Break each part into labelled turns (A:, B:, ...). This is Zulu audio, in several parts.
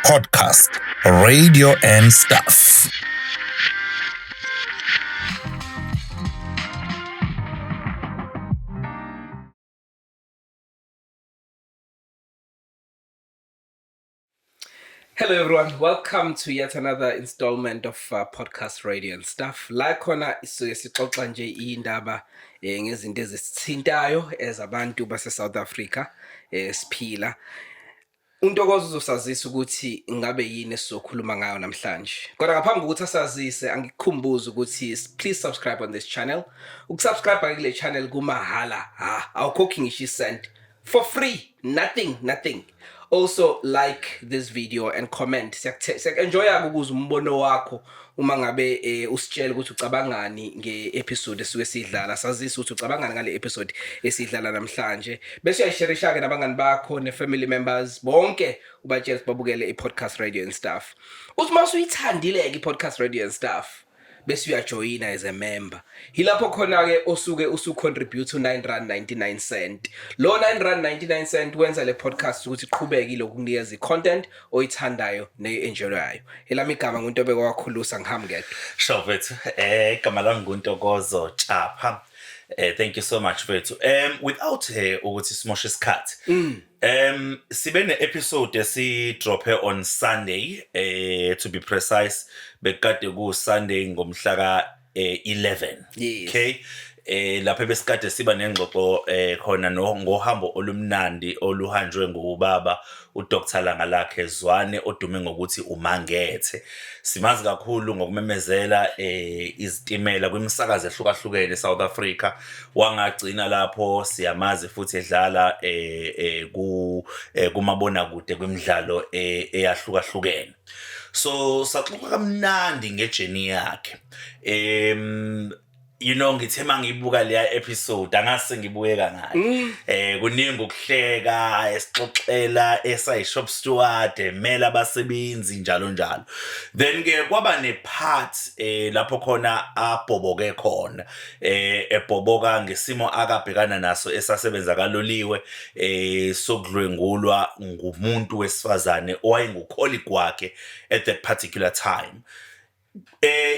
A: Podcast, Radio and Stuff.
B: Hello everyone, welcome to yet another installment of Podcast Radio and Stuff. La khona isuke sixoxa nje indaba ngezinto ezisithintayo as abantu base South Africa siphila. UNtokozo uzosazisa ukuthi ngabe yini esizokhuluma ngayo namhlanje. Kodwa ngaphambi kokuthi asazise, angikukhumbuze ukuthi please subscribe on this channel. Ukusubscribe kule channel kumahala, ha, awukhokhi ngisho i-cent. For free, nothing, nothing. Also like this video and comment. Siyak-enjoya ukuza umbono wakho uma ngabe usitshela ukuthi ucabangani nge-episode esuke sidlala. Sazisa ukuthi ucabangani ngale episode esidlala namhlanje. Bese uyayisharisha ke nabangani bakho ne-family members bonke, ubatshele ukuthi babukele i-Podcast Radio and Stuff. Uthi uma usuyithandile-ke i-Podcast Radio and Stuff, bese uyajoyina as a member. Yilapho khona-ke osuke usu-contribute u-9 rand 99 cent. Lo 9 rand 99 cent wenza le podcast ukuthi iqhubeke ilokunikeza i-content oyithandayo neyi-enjoyayo. Elami igama nguNtobeko wakhulusa, ngihambi ngedwa.
C: Sure mfethu, igama lami nguNtokozo Chapha. Thank you so much mfethu. Without ukuthi simoshe isikhathi. Sibe ne episode esi-drope on Sunday, to be precise, bekade ku Sunday ngomhla ka 11. Okay. Lapho besikade siba nengxoxo khona no ngohambo olumnandi oluhanjwe ngubaba uDr Langalakhe Zwane odume ngokuthi uMangethe. Simazi kakhulu ngokumemezela izitimela kwimisakazo ehlukahlukene eSouth Africa. Wangagcina lapho, siyamazi futhi edlala ku kumabonakude kwimidlalo eyahlukahlukene. So saxoxa kamnandi nge-journey yakhe. Ngithe mangibuka leya episode angase ngibuye kangaki. Kuningi ukuhleka, esixoxela esayi shop steward, emela abasebenzi njalo njalo. Then ke kwaba ne part lapho khona abhoboke khona, ebhoboka ngesimo akabhekana naso esasebenza kaloliwe, sokudlwengulwa ngumuntu wesifazane owayengu-colleague wakhe at that particular time.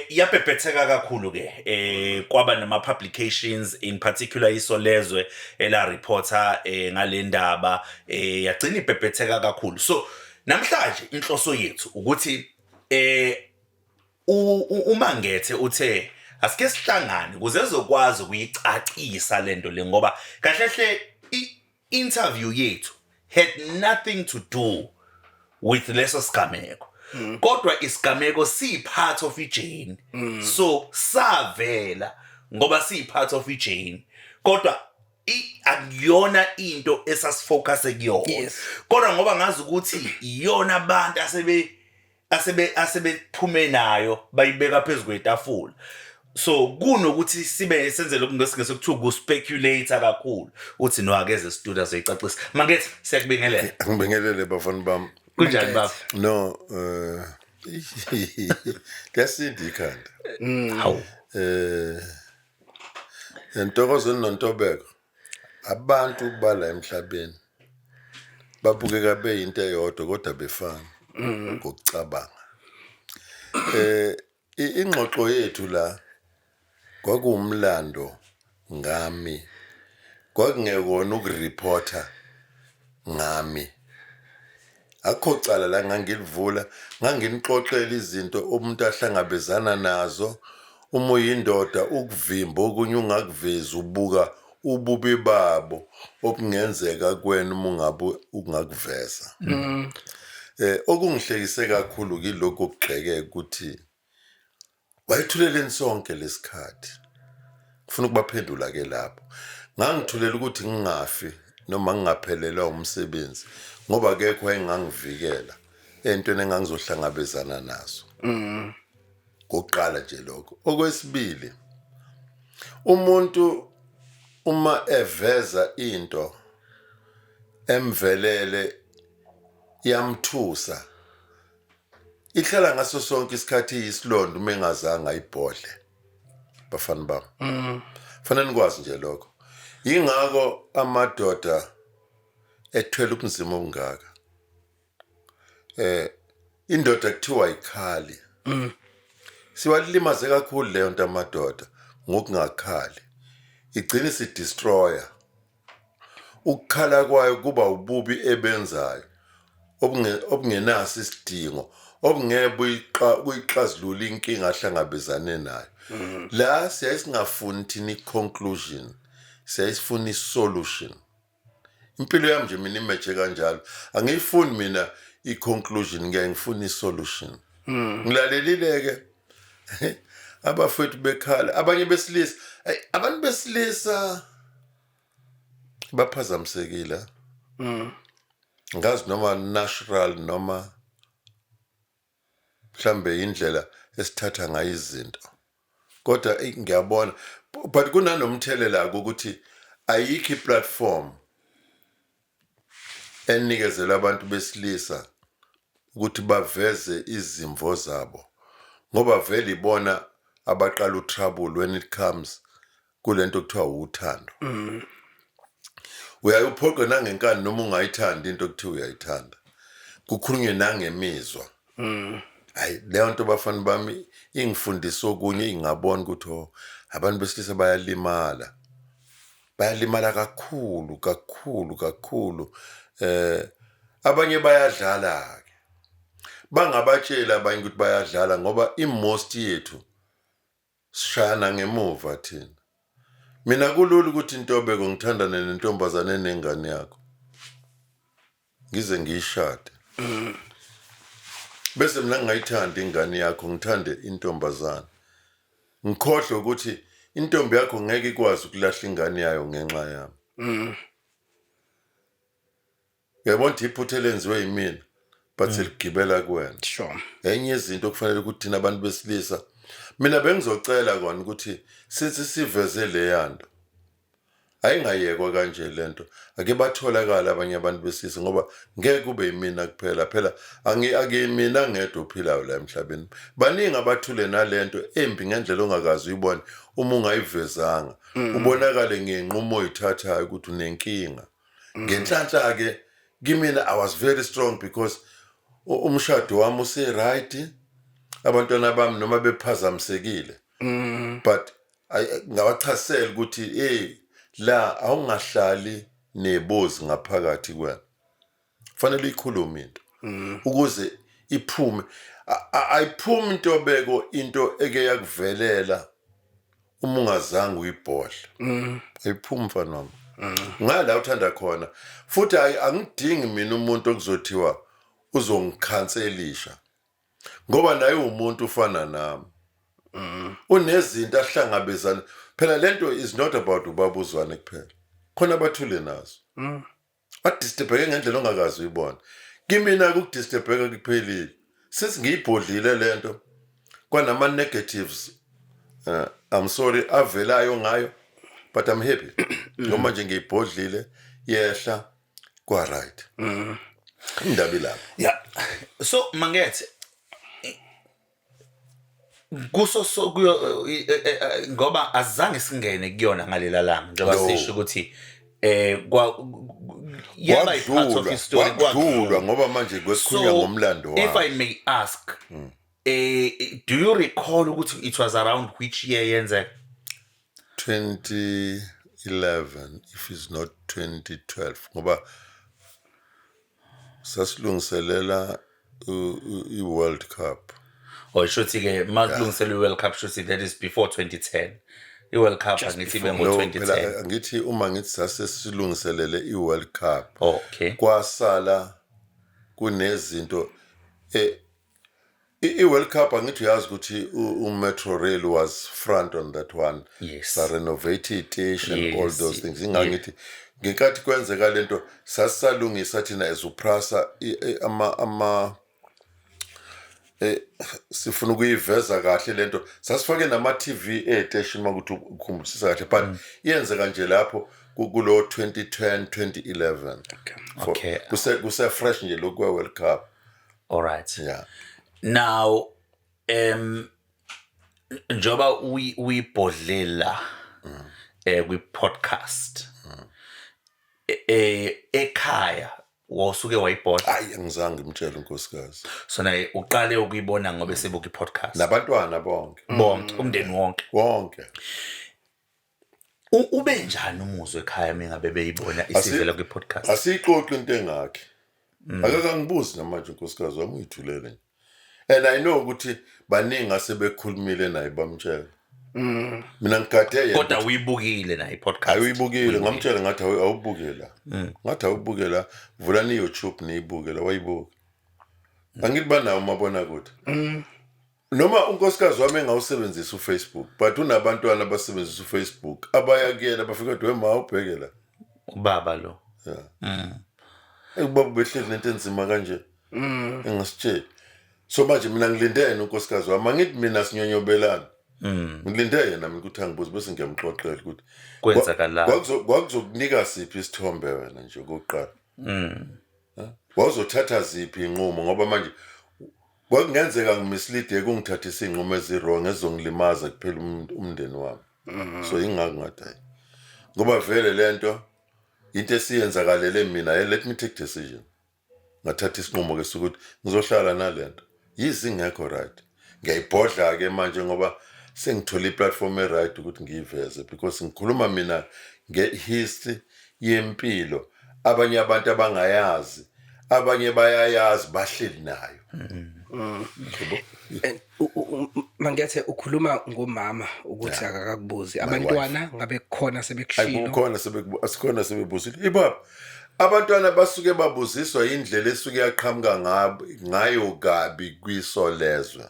C: Yabhebhetheka kakhulu ke, kwaba nama publications, in particular Isolezwe ela reporter ngale ndaba, yagcina ibhebhetheka kakhulu. So namhlanje inhloso yethu ukuthi uMangethe uthe asike sihlangane ukuze ezokwazi ukuyicacisa lento le, ngoba kahle hle i-interview yethu had nothing to do with leso sigameko, kodwa isigameko siyi-part of i-journey. So savela ngoba siyi-part of i-journey, kodwa akuyona into esasifocus kuyona. Kodwa ngoba ngazi ukuthi iyona abantu asebephume nayo bayibeka phezu kwetafula, so kunokuthi sibe senze lokhu ngesingese kuthiwa ku-speculate kakhulu, uthi no, akeze studio azoyicacisa. Mangethe, siyakubingelela.
D: Ngibingelele bafana bami.
C: Kunjani baba?
D: No, liyasinda ikhanda.
C: Hawu.
D: Ntokozo noNtobeko, abantu bala emhlabeni babukeka beyinto eyodwa kodwa befana ngokucabanga. Ingxoxo yethu la kwakuwumlando ngami, kwakungekona ukureporta ngami. Akukho cala la ngangilivula, nganginixoxela izinto umuntu ahlangabezana nazo. Uma uyindoda ukuvimba okunye ungakuvezi, ubuka ububi babo obungenzeka kuwena uma ungabe ungakuveza. Okungihlekise kakhulu kilokhu okugxeke ukuthi wayethuleleni sonke lesikhathi. Ngifuna ukubaphendula ke lapho. Ngangithulela ukuthi ngingafi noma ngingaphelelwa umsebenzi, ngoba akekho wayengangivikela entweni engangizohlangabezana nazo. Kokuqala nje lokho. Okwesibili, umuntu uma eveza into emvelele yamthusa, ihlala ngaso sonke isikhathi iyisilonda uma engazange ayibhodle. Bafana bami, fanele nikwazi nje lokho. Yingakho amadoda ethwele ubunzima obungaka. Indoda kuthiwa ayikhali. Siwalimaze kakhulu leyo nto amadoda ngokungakhali. Igcina isi-destroyer. Ukukhala kwayo kuba ububi ebenzayo obungenaso isidingo, obungeke buyixazulule inkinga ahlangabezane nayo. La siyaye singafuni thina i-conclusion, siyaye sifuna i-solution. Impilo yami nje mina imeje kanjalo, angiyifuni mina i-conclusion, ngiyaye ngifuna i-solution. Ngilalelile-ke abafowethu bekhala, abanye besilisa, abantu besilisa baphazamisekile. Ngazi noma natural noma mhlambe indlela esithatha ngayo izinto, kodwa ngiyabona but kunanomthelela ukuthi ayikho i-platform enikezela abantu besilisa ukuthi baveze izimvo zabo, ngoba vele ibona abaqala u-trouble when it comes kulento kuthiwa uthando. Uyaye uphoqwe nangenkani noma ungayithandi into okuthiwa uyayithanda, kukhulunywe nangemizwa. Hayi, leyo nto bafana bami ingifundisa okunye, ingabona ukuthi oh, abantu besilisa bayalimala, bayalimala kakhulu kakhulu kakhulu. Abanye bayadlala ke, bangabatsheli abanye ukuthi bayadlala, ngoba i-most yethu sishayana ngemuva thina. Mina kulula ukuthi Ntobeko ngithandane nentombazane enengane yakho, ngize ngiyishade, bese mina ngingayithandi ingane yakho, ngithande intombazane, ngikhohlwe ukuthi intombi yakho ngeke ikwazi ukulahla ingane yayo ngenxa yami. Uyabona ukuthi iphutha elenziwe yimina but seligibela kuwena. Enye izinto okufanele ukuthi thina abantu besilisa, mina bengizocela kona ukuthi sithi siveze leya nto, ayingayekwa kanje lento, ake batholakala abanye abantu besilisa, ngoba ngeke kube yimina kuphela. Phela akuyimina ngedwa ophilayo la emhlabeni, baningi abathule nalento embi ngendlela ongakaze uyibone. Uma ungayivezanga, ubonakale ngenqumo oyithathayo ukuthi unenkinga. Ngenhlanhla ke kimina, I was very strong because umshado wami use-right, abantwana bami noma bephazamisekile, but ngawachasela ukuthi hey, la awungahlali nebozi ngaphakathi kwena, fanele uyikhulume into ukuze iphume. Ayiphumi intobeko into eke yakuvelela uma ungazange uyibhodla, ayiphumi mfana wami. Ngala uthanda khona futhi hayi, angidingi mina umuntu okuzothiwa uzongikhanselisha, ngoba naye umuntu ufana nami, unezinto ahlangabezana. Phela lento is not about ubabuzwane kuphela, khona abathule nazo, ba-disturbeke ngendlela ongakazi uyibona. Kimina ukudisturbeka kuphelile sesingiyibhodlile lento, kwanama-negatives, I'm sorry, avelayo ngayo, but I'm happy noma nje ngiyibhodlile, yehla kwa-right indaba ilapho.
C: Yeah, so Mangethe, kuso so kuyo ngoba azange singene kuyona ngalela langa njengoba
D: No.
C: sisho ukuthi kwa yaba i-part of history.
D: Kwadlulwa ngoba manje kwesikhulunywa ngomlando
C: If
D: wabo.
C: I may ask, do you recall ukuthi it was around which year yenzeka?
D: 2011, if it's not 2012, ngoba sasilungiselela i-World Cup.
C: Or shuthi ke makulungiselwa i-World Cup, shuthi that is before 2010, i-World Cup angithi ibe
D: No,
C: ngo-2010.
D: phela angithi uma ngithi sase silungiselele i-World Cup,
C: Oh, okay.
D: kwasala kunezinto i-World Cup, angithi uyazi ukuthi u-Metro Rail was front on that one. Sa-renovate iy'teshi and all those things. Ingangithi ngenkathi kwenzeka lento sasisalungisa thina as uPrasa ama sifuna ukuyiveza kahle lento, sasifake nama-TV ey'teshini makuthi ukhumbusisa kahle, but iyenzeka nje lapho kulo 2010 2011. Kuse fresh nje lokhu kwe-World Cup.
C: All right. Now njoba uyibhodlela kwi podcast ekhaya. Wasuke wayibona?
D: Hayi, angizange ngimtshele unkosikazi.
C: So naye uqale ukuyibona ngoba esebuka i-podcast?
D: Nabantwana bonke.
C: Bonke, umndeni wonke?
D: Wonke.
C: Ube njani umuzwa ekhaya mengabe beyibona isivela kwi-podcast?
D: Asiyixoxi into engakhe. Akakangibuzi namanje unkosikazi wami, uyithulele nje. And I know ukuthi baningi asebekhulumile naye bamtshela. Mina ngigade yena.
C: Kodwa uyibukile naye i-podcast?
D: Ayuyibukile, ngamtshela ngathi awubuke la. Ngathi awubuke la, vulani i-YouTube niyibuke la, wayibuka. Angithi banawo umabonakude. Noma unkosikazi wami engawusebenzisi uFacebook, but unabantwana abasebenzisa uFacebook abaya kuyena bafika bathi, "We ma, ubheke la."
C: Ubaba lo.
D: Ubaba behleli nento enzima kanje. Engasitsheli. So manje mina ngilinde yena unkosikazi wami, angithi mina sinyonyobelana. Ngilinde yena mina ukuthi angibuze bese ngiyamxoxela ukuthi
C: Kwenzakalani?
D: Kwakuzokunika siphi isithombe wena nje okokuqala? Wawuzothatha ziphi inqumo, ngoba manje kwakungenzeka ngimislead, kungithathisa iy'nqumo ezi-wrong ezizongilimaza kuphela umndeni wami. So ingakho ngathi hayi, ngoba vele lento into esiyenzakalele mina, hey, let me take decision. Ngathatha isinqumo ke sokuthi ngizohlala nalento yize ingekho right. Ngiyayibhodla ke manje ngoba sengithole i-platform e-right ukuthi ngiyiveze, because ngikhuluma mina nge-history yempilo abanye abantu abangayazi, abanye bayayazi, bahleli nayo.
B: And Mangethe, ukhuluma ngomama ukuthi akakakubuzi, abantwana ngabe kukhona sebekushilo?
D: Kukhona asikhona sebebuzile ibaba. Abantwana basuke babuziswa indlela esuke yaqhamuka ngayo kabi kwisolezwe.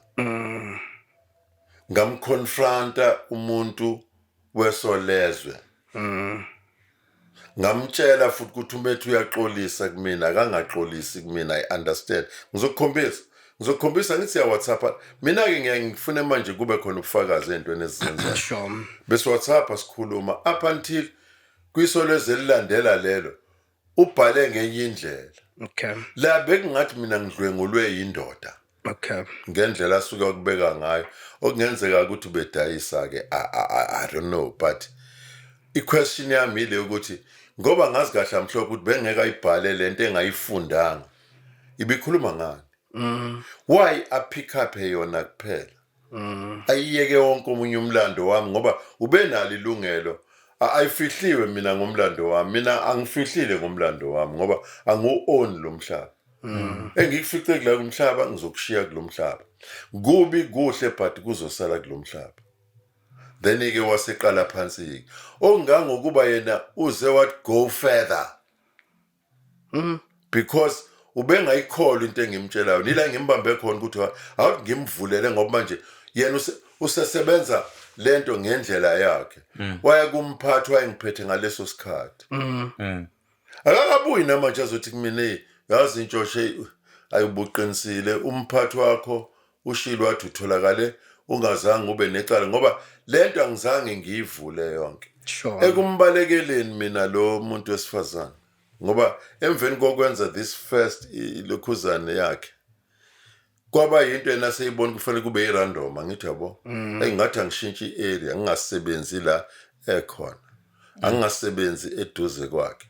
D: Ngamconfronta umuntu wesolezwe, ngamtshela futhi ukuthi umethu uyaxolisa kumina, akangaxolisi kumina, I understand. Ngizokukhombisa, ngithi siya WhatsApp. Mina ke ngiyaye ngifune manje kube khona ubufakazi entweni ezizenzayo. Bese WhatsApp sikhuluma up until kwisolezwe elilandela lelo ubhale ngenye indlela. La bekungathi mina ngidlwengulwe yindoda. Ngendlela asuka kubeka ngayo, okungenzeka ukuthi ubedayisa ke, I don't know, but i-question yami ile ukuthi ngoba ngazi kahle amhlophe ukuthi bengeke ayibhale lento engayifundanga, ibikhuluma ngani? Why a pick up yona kuphela, ayiyeke wonke omunye umlando wami? Ngoba ubenalo ilungelo. Ayifihliwe mina ngomlando wami, mina angifihlile ngomlando wami ngoba angu-own lo mhlaba. Engikufice kula mhlaba ngizokushiya kulo mhlaba, kubi kuhle, but kuzosala kulo mhlaba. Then-ke waseqala phansi-ke okungangokuba yena uze wathi go further, because ubengayikholwa into engimtshelayo nila ngimbambe khona ukuthi awuthi ngimvulele, ngoba manje yena usesebenza lento ngendlela yakhe. Waya kumphathi wayengiphethe ngaleso sikhathi, akakabuyi namanje azothi kumina, "Hey, yazi intshoshe ayibuqinisile, umphathi wakho ushilo wathi utholakale ungazange ube necala," ngoba lento angizange ngiyivule yonke. Ekumbalekeleni mina lo muntu wesifazane, ngoba emveni kokwenza this first lokhuzane yakhe kwaba yinto yena seyibona kufanele kube i-random, angithi yabo, engingathi angishintshe i-area, ngingasebenzi la ekhona, angingasebenzi eduze kwakhe.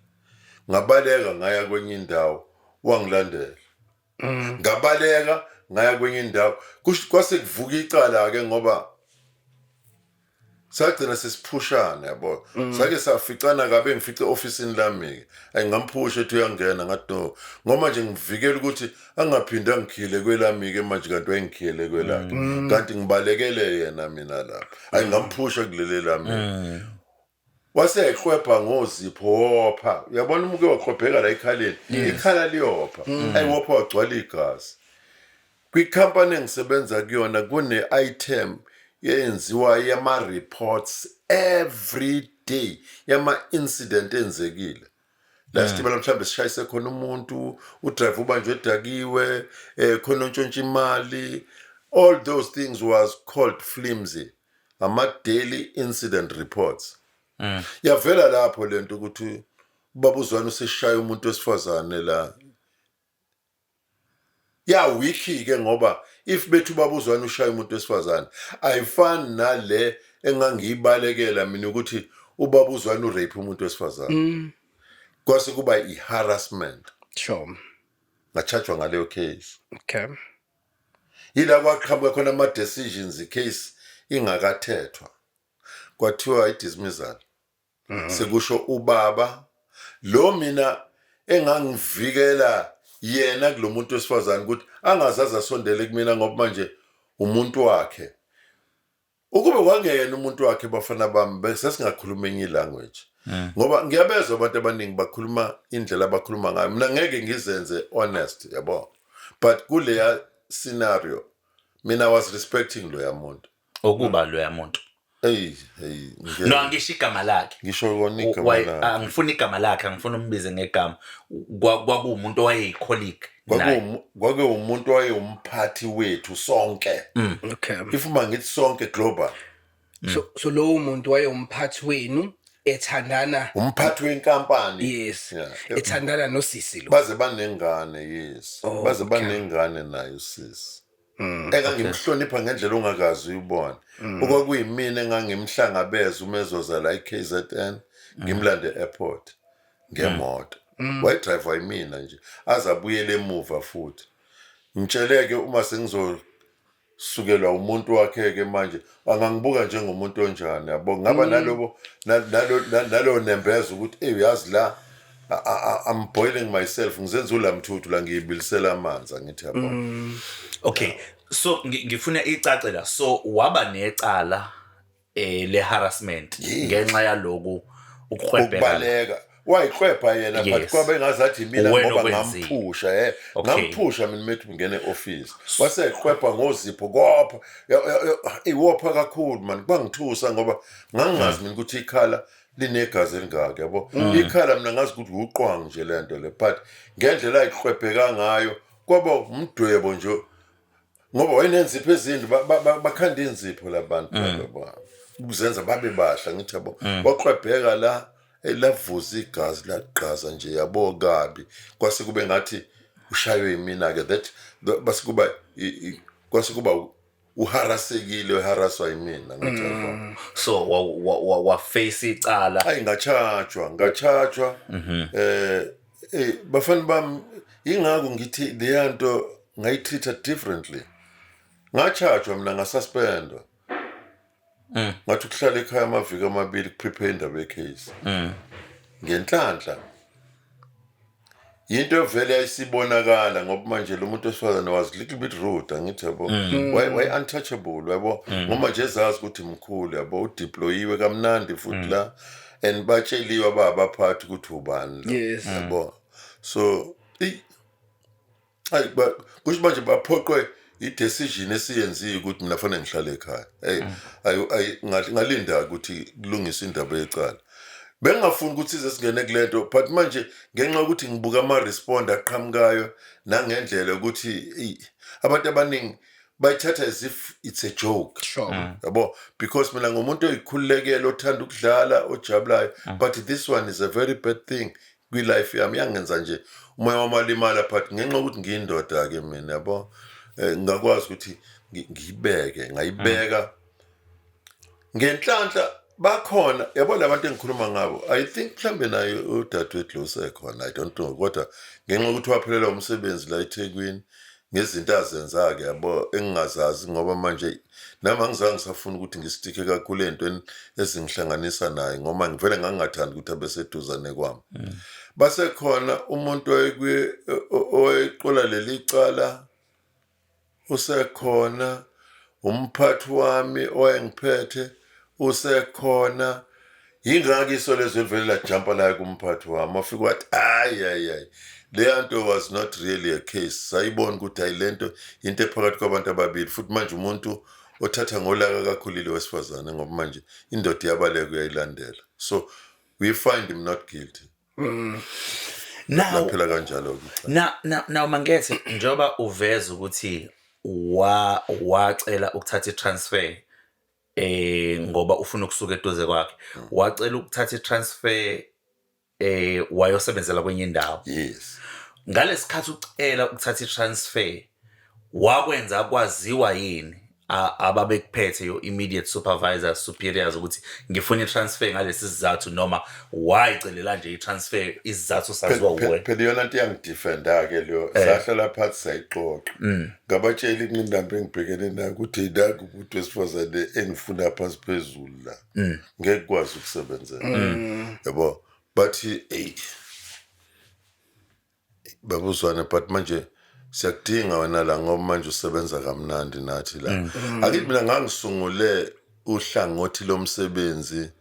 D: Ngabaleka ngaya kwenye indawo, wangilandela. Ngabaleka ngaya kwenye indawo, kwase kuvuka icala-ke ngoba sagcina sesiphushana, yabo. Sake saficana kabe ngifice ofisini lami-ke, ayingamphusha, ethi uyangena, ngathi no, ngoba nje ngivikela ukuthi angaphinde angikhiyele kwelami-ke manje, kanti wayengikhiyele kwelakhe, kanti ngibalekele yena mina lapha. Ayingamphusha kuleli lami, wase yayiqwebha ngozipho, wopha. Uyabona uma uke waqwebheka la ekhaleni, ikhala liyopha. Ayiwopha wagcwala igazi. Kwikhampani engisebenza kuyona kune-item yenziwa yama-reports every day yama-incident enzekile la sitimela, mhlawumbe sishayise khona umuntu, udriver ubanjwe edakiwe, khona ontshontsha imali. All those things was called flimsy, ama-daily incident reports. Yavela lapho lento ukuthi ubaba uZwane useshaya umuntu wesifazane la. Ya wiki ke, ngoba if bethu ubaba uZwane ushaya umuntu wesifazane, ayifani nale engangiyibalekela mina ukuthi ubaba uZwane urape umuntu wesifazane. Kwase kuba i-harassment. Ngachajwa ngaleyo case. Yila kwaqhamuka khona ama-decisions, icase ingakathethwa kwathiwa i-dismissal. Sekusho ubaba lo mina engangivikela yena kulo muntu wesifazane ukuthi angazazi asondele kumina, ngoba manje umuntu wakhe. Ukube kwangeyena umuntu wakhe, bafana bami, bese singakhuluma enye ilanguage, ngoba ngiyabezwa abantu abaningi bakhuluma indlela abakhuluma ngayo. Mina ngeke ngizenze honest, yabo, but kuleya scenario mina I was respecting loya muntu.
C: Okuba loya muntu?
D: Hey, hey.
C: No, angisho igama lakhe.
D: Ngisho kona igama lakhe.
C: Angifuni igama lakhe, angifuni umbize ngegama. Kwakuwumuntu owayeyi-colleague naye.
D: Kwake umuntu wayewumphathi wethu sonke. If uma ngithi sonke, global.
B: So lowo muntu wayewumphathi wenu ethandana
D: Umphathi wenkampani.
B: Ethandana nosisi lo.
D: Baze banengane, yes.
B: Oh,
D: Baze
B: okay.
D: banengane naye usisi engangimhlonipha ngendlela ongakazi uyibona. Okwakuyimina engangimhlangabeza uma ezoza la i-KZN, ngimlande e-airport ngemoto, wayidrayiva yimina nje, aze abuyele emuva futhi. Ngitsheleke uma sengizosukelwa umuntu wakhe-ke manje, angangibuka njengomuntu onjani, yabo? Ngaba nalobo nalo nembeza ukuthi eyi, uyazi la I'm boiling myself, ngizenza ulamthuthu la, ngiyibilisela amanzi, angithi, yabo?
C: Okay, so ngifuna icace la. So waba necala le harassment ngenxa yaloku ukuhwebheka.
D: Ukubaleka, wayiklwebha yena, but kwabe ngazathi mina
C: Uwena
D: ngoba
C: okwenzile.
D: ngamphusha ngamphusha mina methi ngene e-office, waseyiklwebha ngozipho kopha iwopha kakhulu man. Kwangithusa ngoba ngangingazi mina ukuthi ikhala linegazi elingaka, yabo. Ikhala mina ngazi ukuthi uqwangu nje lento le, but ngendlela ayiklwebheka ngayo kwaba umdwebo nje, ngoba wayenenzipho ezindlu, bakhanda inzipho labantu laba ukuzenza babe bahla, ngithi, yabo. Waklwebheka la, lavuza igazi, lagqaza nje, yabo, kabi. Kwase kube ngathi ushaywe yimina-ke that base kuba kwase kuba uharasekile, uharaswa yimina, ngithi, yabo.
C: So wa face icala.
D: Ayi, ngachajwa, ngachajwa. Bafana bami, ingakho ngithi leya nto ngayitreat differently. Ngachajwa mina, ngasuspendwa, ngathi ukuhlala ekhaya amaviki 2 kuprepare indaba yecase. Ngenhlanhla yinto evele yayisibonakala, ngoba manje lo muntu wesifazane was little bit rude, angithi, yabo. Waye untouchable, yabo, ngoba nje ezazi ukuthi mkhulu, yabo, udeployiwe kamnandi futhi la and batsheliwe abaphathi ukuthi ubani lo. Yabo, so ayi, kusho manje baphoqwe i-decision esiyenziwe ukuthi mina fanele ngihlale ekhaya. Hey, ayi ayi, ngalinda ukuthi kulungiswe indaba yecala. Bengingafuni ukuthi size singene kule nto, but manje ngenxa yokuthi ngibuka ama-respond aqhamukayo nangendlela yokuthi eyi, abantu abaningi bayithatha as if it's a joke, yabo, because mina ngumuntu oyikhululekele, othanda ukudlala, ojabulayo, but this one is a very bad thing kwi-life yami. Yangenza nje umoya wami walimala, but ngenxa yokuthi ngiyindoda-ke mina, yabo, ngakwazi ukuthi ngiyibeke, ngayibeka. Ngenhlanhla bakhona, yabo, labantu engikhuluma ngabo. I think mhlambe naye udadewethu lo usekhona, I don't know, kodwa ngenxa yokuthi waphelelwa umsebenzi la eThekwini ngezinto azenza-ke, yabo, engingazazi, ngoba manje nami angizange ngisafuna ukuthi ngisticke kakhulu ey'ntweni ezingihlanganisa naye, ngoba ngivele ngangingathandi ukuthi abe seduzane kwami. Basekhona umuntu owayeqola leli cala, usekhona umphathi wami owayengiphethe, usekhona. Yingakho iso lezo livele lajampa la kumphathi wami, wafika wathi, hayi hayi hayi, leya nto was not really a case. Sayibona ukuthi hayi, lento into ephakathi kwabantu ababili, futhi manje umuntu othatha ngolaka kakhulile wesifazane, ngoba manje indoda iyabaleka, uyayilandela. So we find him not guilty.
C: Now
D: Laphela kanjalo-ke.
C: Now Mangethe, njengoba uveza ukuthi wacela ukuthatha i-transfer ngoba ufuna ukusuka eduze kwakhe, wacela ukuthatha i-transfer wayosebenzela kwenye indawo.
D: Yes.
C: Ngalesikhathi ucela ukuthatha i-transfer, wakwenza kwaziwa yini? Ababekuphethe, your immediate supervisors, superiors, ukuthi ngifuna i-transfer ngalesi sizathu, noma wayicelela nje i-transfer isizathu saziwa uwe?
D: Phela iyona nto iyangidefenda-ke leyo. Sahlala phansi, sayixoxa, ngabatshela inqindambi engibhekene nayo ukuthi nangu umuntu wesifazane engifuna phansi phezulu la, ngeke kwazi ukusebenzela, yabo. Bathi, "Eyi babuzwane, but manje siyakudinga wena la ngoba manje usebenza kamnandi nathi la." Akithi mina ngangisungule uhlangothi lomsebenzi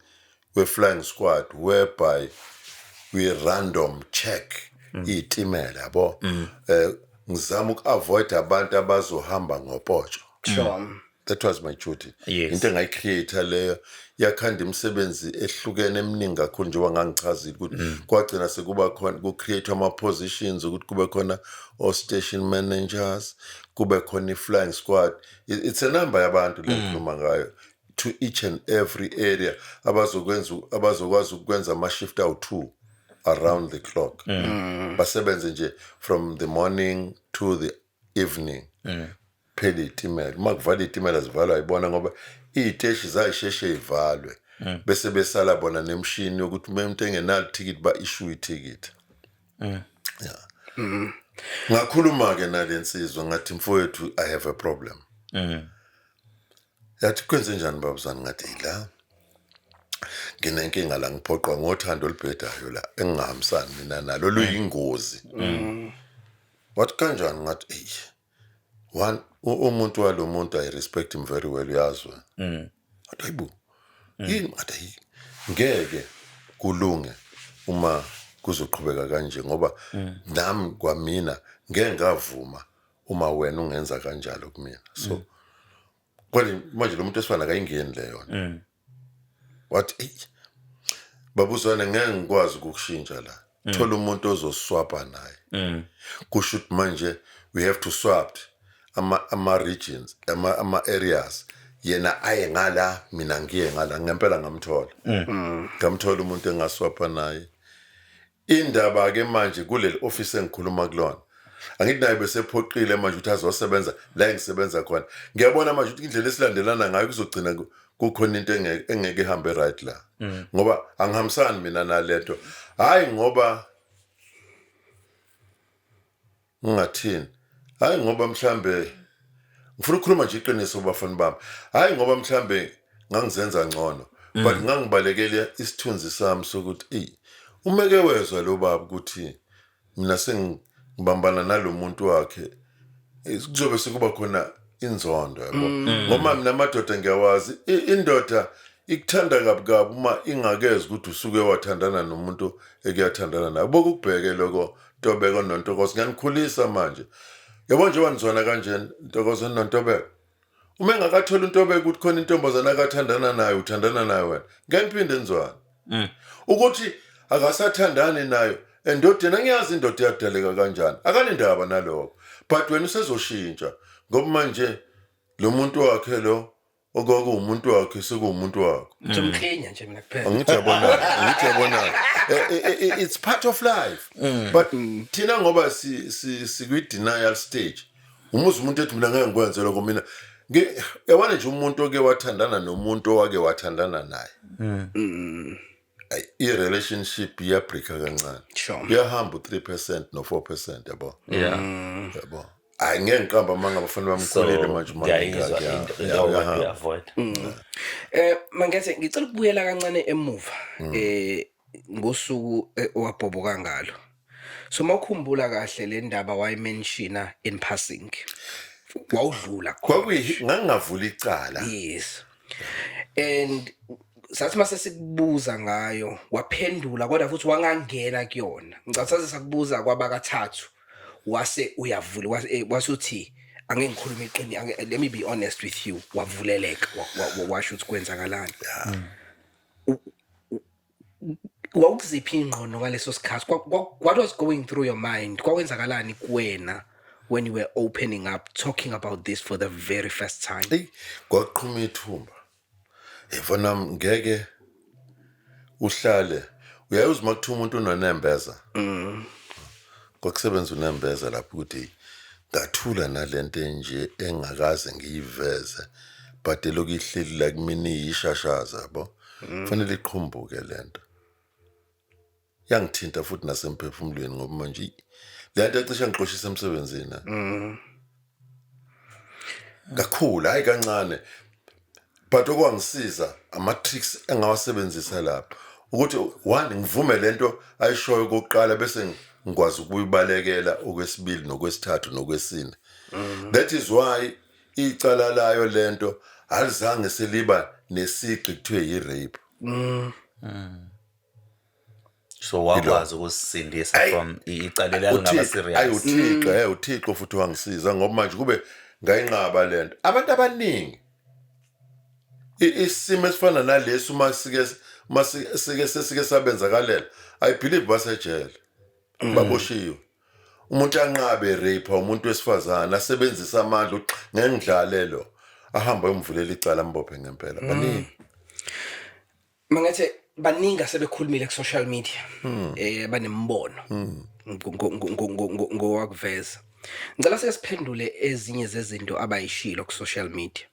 D: we-flying squad whereby we random check iy'timela, yabo, ngizama uku-avoid abantu abazohamba ngopotsho. That was my duty. Into engayicreate leyo yakhanda imisebenzi ehlukene eminingi kakhulu, njengoba ngangichazile ukuthi kwagcina sekuba khona ku-create ama-positions ukuthi kube khona o-station managers, kube khona i-flying squad. It's a number yabantu le ngikhuluma ngayo to each and every area abazokwenza, abazokwazi ukwenza ama-shift awu-two around the clock, basebenze nje from the morning to the evening. Phela iy'timela, uma kuvala iy'timela zivalwa yibona, ngoba iy'teshi zayisheshe y'valwe, bese besala bona nemishini yokuthi uma umuntu engenalo ithikithi ba-issue ithikithi. Ya, ngakhuluma-ke nale nsizwa, ngathi, "Mfowethu, I have a problem." Yathi, "Kwenze njani, babuzane?" Ngathi, "La nginenkinga la, ngiphoqwa ngothando olubhedayo la engingahambisani mina nalo, luyingozi." Wathi, "Kanjani?" Ngathi, "Eyi, one umuntu walo muntu, I respect him very well, uyazi wena." Wathi, "Hayibo, yini?" Ngathi, "Hayi, ngeke kulunge uma kuzoqhubeka kanje, ngoba nami kwamina ngeke ngavuma uma wena ungenza kanjalo kumina." So kodwa manje lo muntu esifana akayingeni leyo nto. Wathi, "Eyi babuzwane, ngeke ngikwazi ukukushintsha la, thola umuntu ozoswapha naye." Kusho ukuthi manje we have to swap ama regions, ama areas, yena aye ngala, mina ngiye ngala. Ngempela ngamthola umuntu engaswapha naye. Indaba ke manje kuleli office engikhuluma kulona, angithi naye besephoqile manje ukuthi azosebenza la engisebenza khona. Ngiyabona manje ukuthi indlela esilandelana ngayo kuzogcina kukhona into engeke ihambe right la, ngoba angihambisani mina nalento. Hayi ngoba ngingathini, hayi ngoba mhlambe ngifuna ukukhuluma nje iqiniso bafana bami, hayi ngoba mhlambe ngangizenza ngcono, but ngangibalekele isithunzi sami sokuthi eyi, umeke wezwa lo baba ukuthi mina sengibambana nalomuntu wakhe, kuzobe sekuba khona inzondo, yabo, ngoba mina amadoda ngiyawazi. Indoda ikuthanda kabi kabi uma ingakezi ukuthi usuke wathandana nomuntu ekuyathandana naye. Bokubheke lokho, Ntobeko noNtokozo, ngiyanikhulisa manje, yabo, njengoba nizwana kanje, Ntokozo noNtobeko. Uma engakatholi uNtobeko ukuthi khona intombazana akathandana nayo, uthandana nayo wena, ngeke niphinde nizwane. Ukuthi akasathandani nayo endodeni, angiyazi indoda iyadaleka kanjani, akanendaba nalokho, but wena usezoshintsha ngoba manje lo muntu wakhe lo okwakuwumuntu wakhe sekuwumuntu wakho.
B: Ngizomklinya nje mina kuphela.
D: Angithi yabona, angithi yabona, it's part of life, but thina ngoba si si sikwi denial stage, umuzi umuntu ethi, "Mina ngeke ngikwenze lokho mina." Yabona nje umuntu oke wathandana nomuntu owake wathandana naye, ayi, i-relationship iyabreaka kancane. Iyahamba u-3% no-4%, yabo. Yabo, hayi, ngeke ngiqamba amanga, abafana bamkhulile
C: So
D: manje uma
C: ngiyayizwa
D: ngingaka,
C: into
D: ya,
C: into
D: uyahamba.
C: uyi-avoid.
B: Mangethe, ngicela ukubuyela kancane emuva ngosuku owabhoboka ngalo. So mawukhumbula kahle, le ndaba wayimentiona in passing. Wawudlula khona.
D: Kwakuyi ngangingavula icala.
B: Yes. And sathi mase sikubuza ngayo waphendula, kodwa futhi wangangena kuyona. Ngicabanga saze sakubuza kwabakathathu, wase uyavula, wasuthi, "Angeke ngikhulume iqiniso, let me be honest with you." Wavuleleka, washo ukuthi kwenzakalani. Wawukuziphi ingqondo ngaleso sikhathi? What was going through your mind? Kwakwenzakalani kuwena when you were opening up, talking about this for the very first time?
D: Eyi, kwaqhuma ithumba yabona, ngeke uhlale uyayiza uma kuthiwa umuntu unonembeza, kwakusebenza unembeza lapho ukuthi Ngathula nalento enje engakaze ngiyiveze, but elokhu ihleli la kumina iyishashaza, yabo. Kufanele iqhumbuke lento. Yangithinta futhi nasemphefumulweni, ngoba manje le nto yacishe ngixoshisa emsebenzini kakhulu, hayi kancane. But okwangisiza ama-tricks engawasebenzisa lapho ukuthi one, ngivume lento ayishoyo kokuqala, bese ngikwazi ukuyibalekela okwesibili nokwesithathu nokwesine. That is why icala layo lento alizange seliba nesigqi kuthiwe yi-rape.
C: So wakwazi ukusindisa from icala elingaba serious.
D: Ayi, uThixo, uThixo futhi wangisiza, ngoba manje kube ngayinqaba lento. Abantu abaningi isimo esifana nalesi uma sike sesike sabenzakalela, I believe basejele, baboshiwe. Umuntu anqabe rape umuntu wesifazane, asebenzisa amandla ukuthi ngeke ngidlale lo, ahambe ayomvulela icala, ambophe ngempela. Baningi.
B: Mangethe, baningi asebekhulumile ku social media banembono ngowakuveza. Ngicela sike siphendule ezinye zezinto abayishilo ku social media.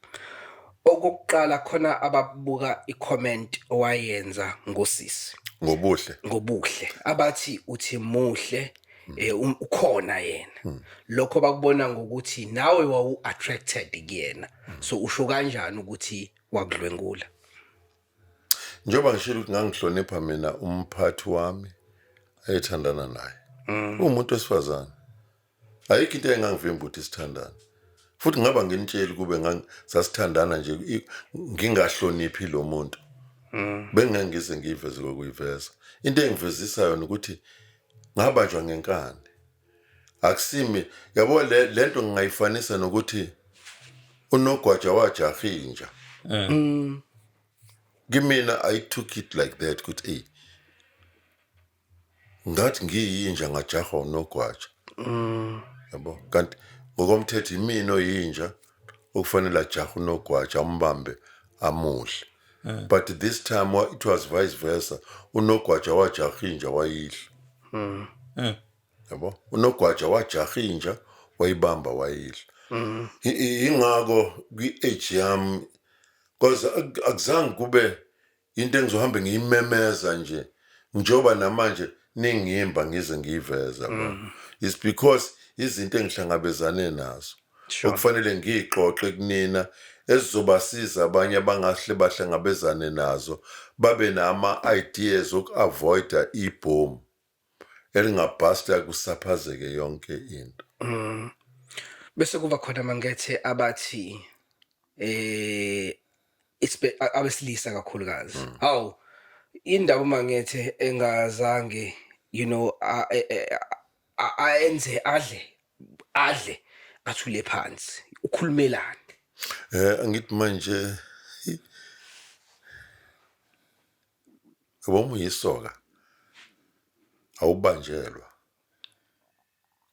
B: Okokuqala, khona ababuka i-comment owayenza ngosisi
D: ngobuhle.
B: Ngobuhle, abathi uthi muhle, ukhona yena. Lokho bakubona ngokuthi nawe wawu attracted kuyena, so usho kanjani ukuthi wakudlwengula?
D: Njengoba ngishilo ukuthi ngangihlonipha mina umphathi wami ayethandana naye, uwumuntu wesifazane, ayikho into engangivimba ukuthi sithandane. Futhi ngaba nginitsheli kube sasithandana nje ngingahloniphi lo muntu, bengeke ngize ngiyiveze kokuyiveza. Into engivezisa yona ukuthi ngabanjwa ngenkani, akusimi, yabo. Le lento ngingayifanisa nokuthi unogwaja wajaha inja. Kimina I took it like that, ukuthi ey, ngathi ngiyinja ngajahwa unogwaja, yabo. Kanti ngokomthetho imina oyinja okufanele ajahe unogwaja, ambambe, amudle. But this time it was vice versa, unogwaja wajaha inja wayidla, yabo. Unogwaja wajaha inja, wayibamba, wayidla. Ingakho kwi-age yami, cause akuzange kube into engizohambe ngiyimemeza nje, njengoba namanje ningimba ngize ngiyiveza, yabo. It's because izinto engihlangabezane nazo okufanele ngiyixoxe kunina, ezizobasiza abanye abangahle bahlangabezane nazo, babe nama-ideas oku-avoida ibhomu elingabhasta kusaphazeke yonke into.
B: Bese kuba khona, Mangethe, abathi abesilisa kakhulukazi, hawu, indaba Mangethe engazange aenze adle athule phansi, ukhulumelani?
D: Angithi manje yabo, uma uyisoka awubanjelwa.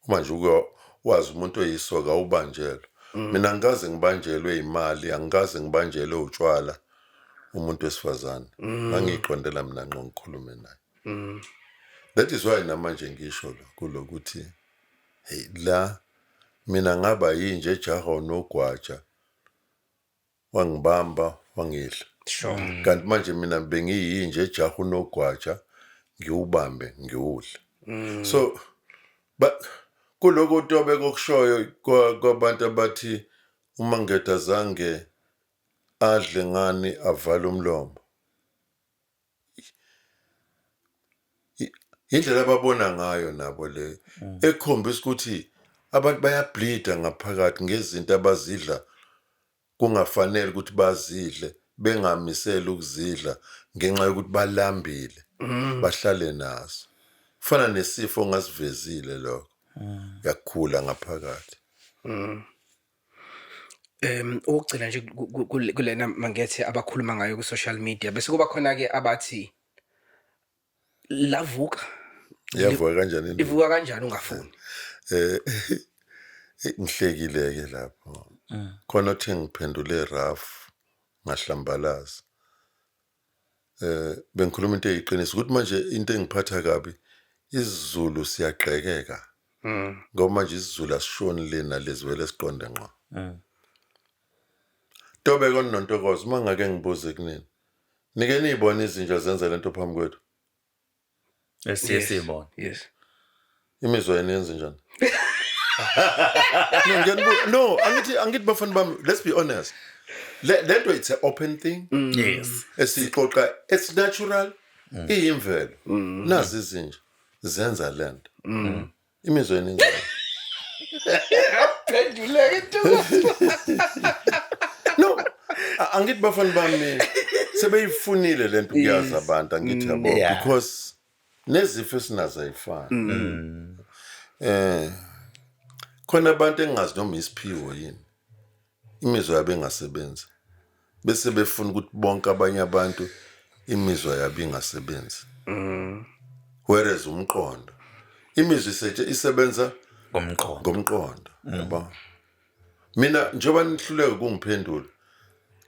D: Uma nje uke wazi umuntu oyisoka, awubanjelwa. Mina angikaze ngibanjelwe imali, angikaze ngibanjelwe utshwala. Umuntu wesifazane ngangiyiqondela mina ngqo, ngikhulume naye. That is why namanje ngisho lo kulokuthi hey, la mina ngaba yinje ejaha unogwaja, wangibamba, wangidla. Kanti manje mina bengiyinje ejaha unogwaja, ngiwubambe, ngiwudle. So ba kuloko tobe kokushoyo kwabantu abathi uma ngedwa zange adle ngani avale umlomo, indlela ababona ngayo nabo le ekhombisa ukuthi abantu bayableeda ngaphakathi ngezinto abazidla kungafanele ukuthi bazidle, bengamiseli ukuzidla ngenxa yokuthi balambile, bahlale nazo. Kufana nesifo ongasivezile lokho, yakhula ngaphakathi.
B: Ukugcina nje kulena, Mangethe, abakhuluma ngayo ku social media, bese kuba khona ke abathi lavuka.
D: Iyavuka kanjani induku?
B: Ivuka kanjani ungafuni?
D: Ngihlekile ke lapho khona othe ngiphendule rough, ngahlambalaza. Bengikhuluma into eyiqiniso ukuthi manje into engiphatha kabi, isiZulu siyagxekeka. Ngoba manje isiZulu asishoni lena lezwele siqonde ngqo. Tobeko noNtokozo, uma ngake ngibuze kunini, nike niyibone izinja zenza lento phambi kwethu?
C: Esiye siyibona.
B: Yes.
D: Imizwa yenu yenze njani? No, no, angithi bafana bami, let's be honest. Le lento it's an open thing. Esixoxa, it's natural. Iyimvelo. Nazi izinja zenza lento. Imizwa yenu yenze.
B: Phenduleke Ntokozo.
D: No, angithi bafana bami sebeyifunile lento kuyazi abantu, angithi yabo, because nezifo esinazo ayifani. Khona abantu engazi noma isiphiwo yini. Imizwa yabo engasebenzi. Bese befuna ukuthi bonke abanye abantu imizwa yabo ingasebenzi. Whereas umqondo, imizwa isebenza
C: ngomqondo.
D: Ngomqondo, yabo. Mina njengoba nihluleka ukungiphendula,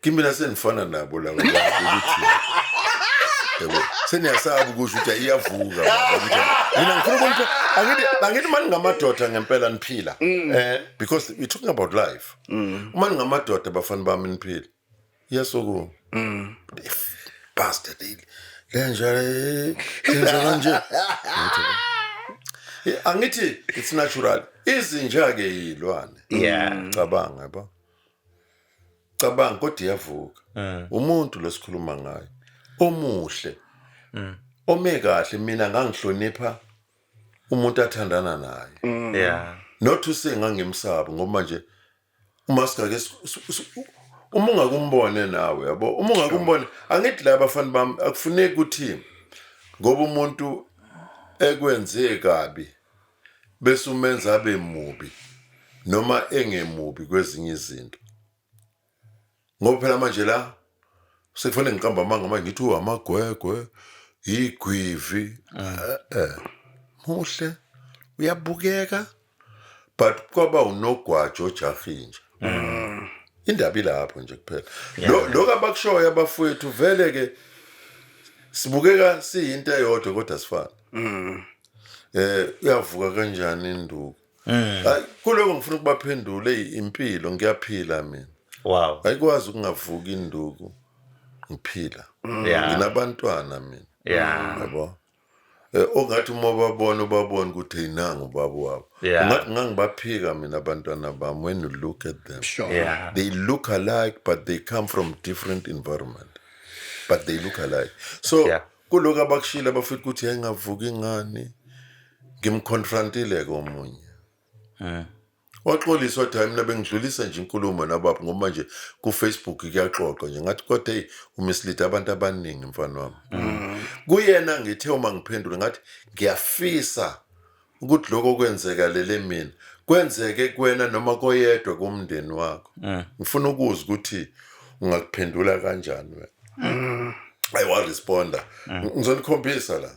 D: kimina senifana nabo laba bantu ukuthi yabo seniyasaba ukusho ukuthi iyavuka baba, ukuthi mina ngifuna ukuniphe, angithi mani ngamadoda ngempela niphila, because we're talking about life. Uma ningamadoda, bafana bami, niphila, iyasukuma bastard lenja lenja kanje. Angithi it's natural, izinja ke yilwane. Cabanga, yabo, cabanga, kodwa iyavuka. Umuntu losikhuluma ngaye omuhle, ome kahle, mina ngangihlonipha umuntu athandana naye. Not use ngangimsaba, ngoba nje uma singake uma ungakumbone nawe, yabo, uma ungakumbone, angithi la bafana bami, akufuneki ukuthi ngoba umuntu ekwenze kabi bese umenza abe mubi noma engemubi kwezinye izinto, ngoba phela manje la sekufanele ngiqamba amanga manje ngithi amagwegwe igwivi, muhle, uyabukeka, but kwaba unogwajo ojahinja. Indaba ilapho nje kuphela. Lo lokho abakushoyo abafowethu, vele ke sibukeka siyinto eyodwa kodwa sifana. Uyavuka kanjani induku? Hayi, kuloko ngifuna ukubaphendula impilo, ngiyaphila mina. Ayikwazi ukungavuki induku ngiphila. Nginabantwana mina. Yabo, ongathi uma ubabona ubabona ukuthi hey, nangu ubaba wabo. Ungathi ngangibaphika mina abantwana bami when you look at them. They look alike, but they come from different environment, but they look alike. So kulokhu abakushila abafika ukuthi yayingavuki ingane, ngimconfrontile komunye, waxolisa, wathi hayi, mina bengidlulisa nje inkulumo nababa, ngoba manje ku-Facebook kuyaxoxwa nje. Ngathi kodwa hey, umislead abantu abaningi, mfana wami. Kuyena ngithe uma ngiphendula ngathi ngiyafisa ukuthi lokho kwenzeka lele mina kwenzeke kuwena noma koyedwa komndeni wakho. Ngifuna ukuzwa ukuthi ungakuphendula kanjani wena. Ayi, waresponda. Ngizonikhombisa la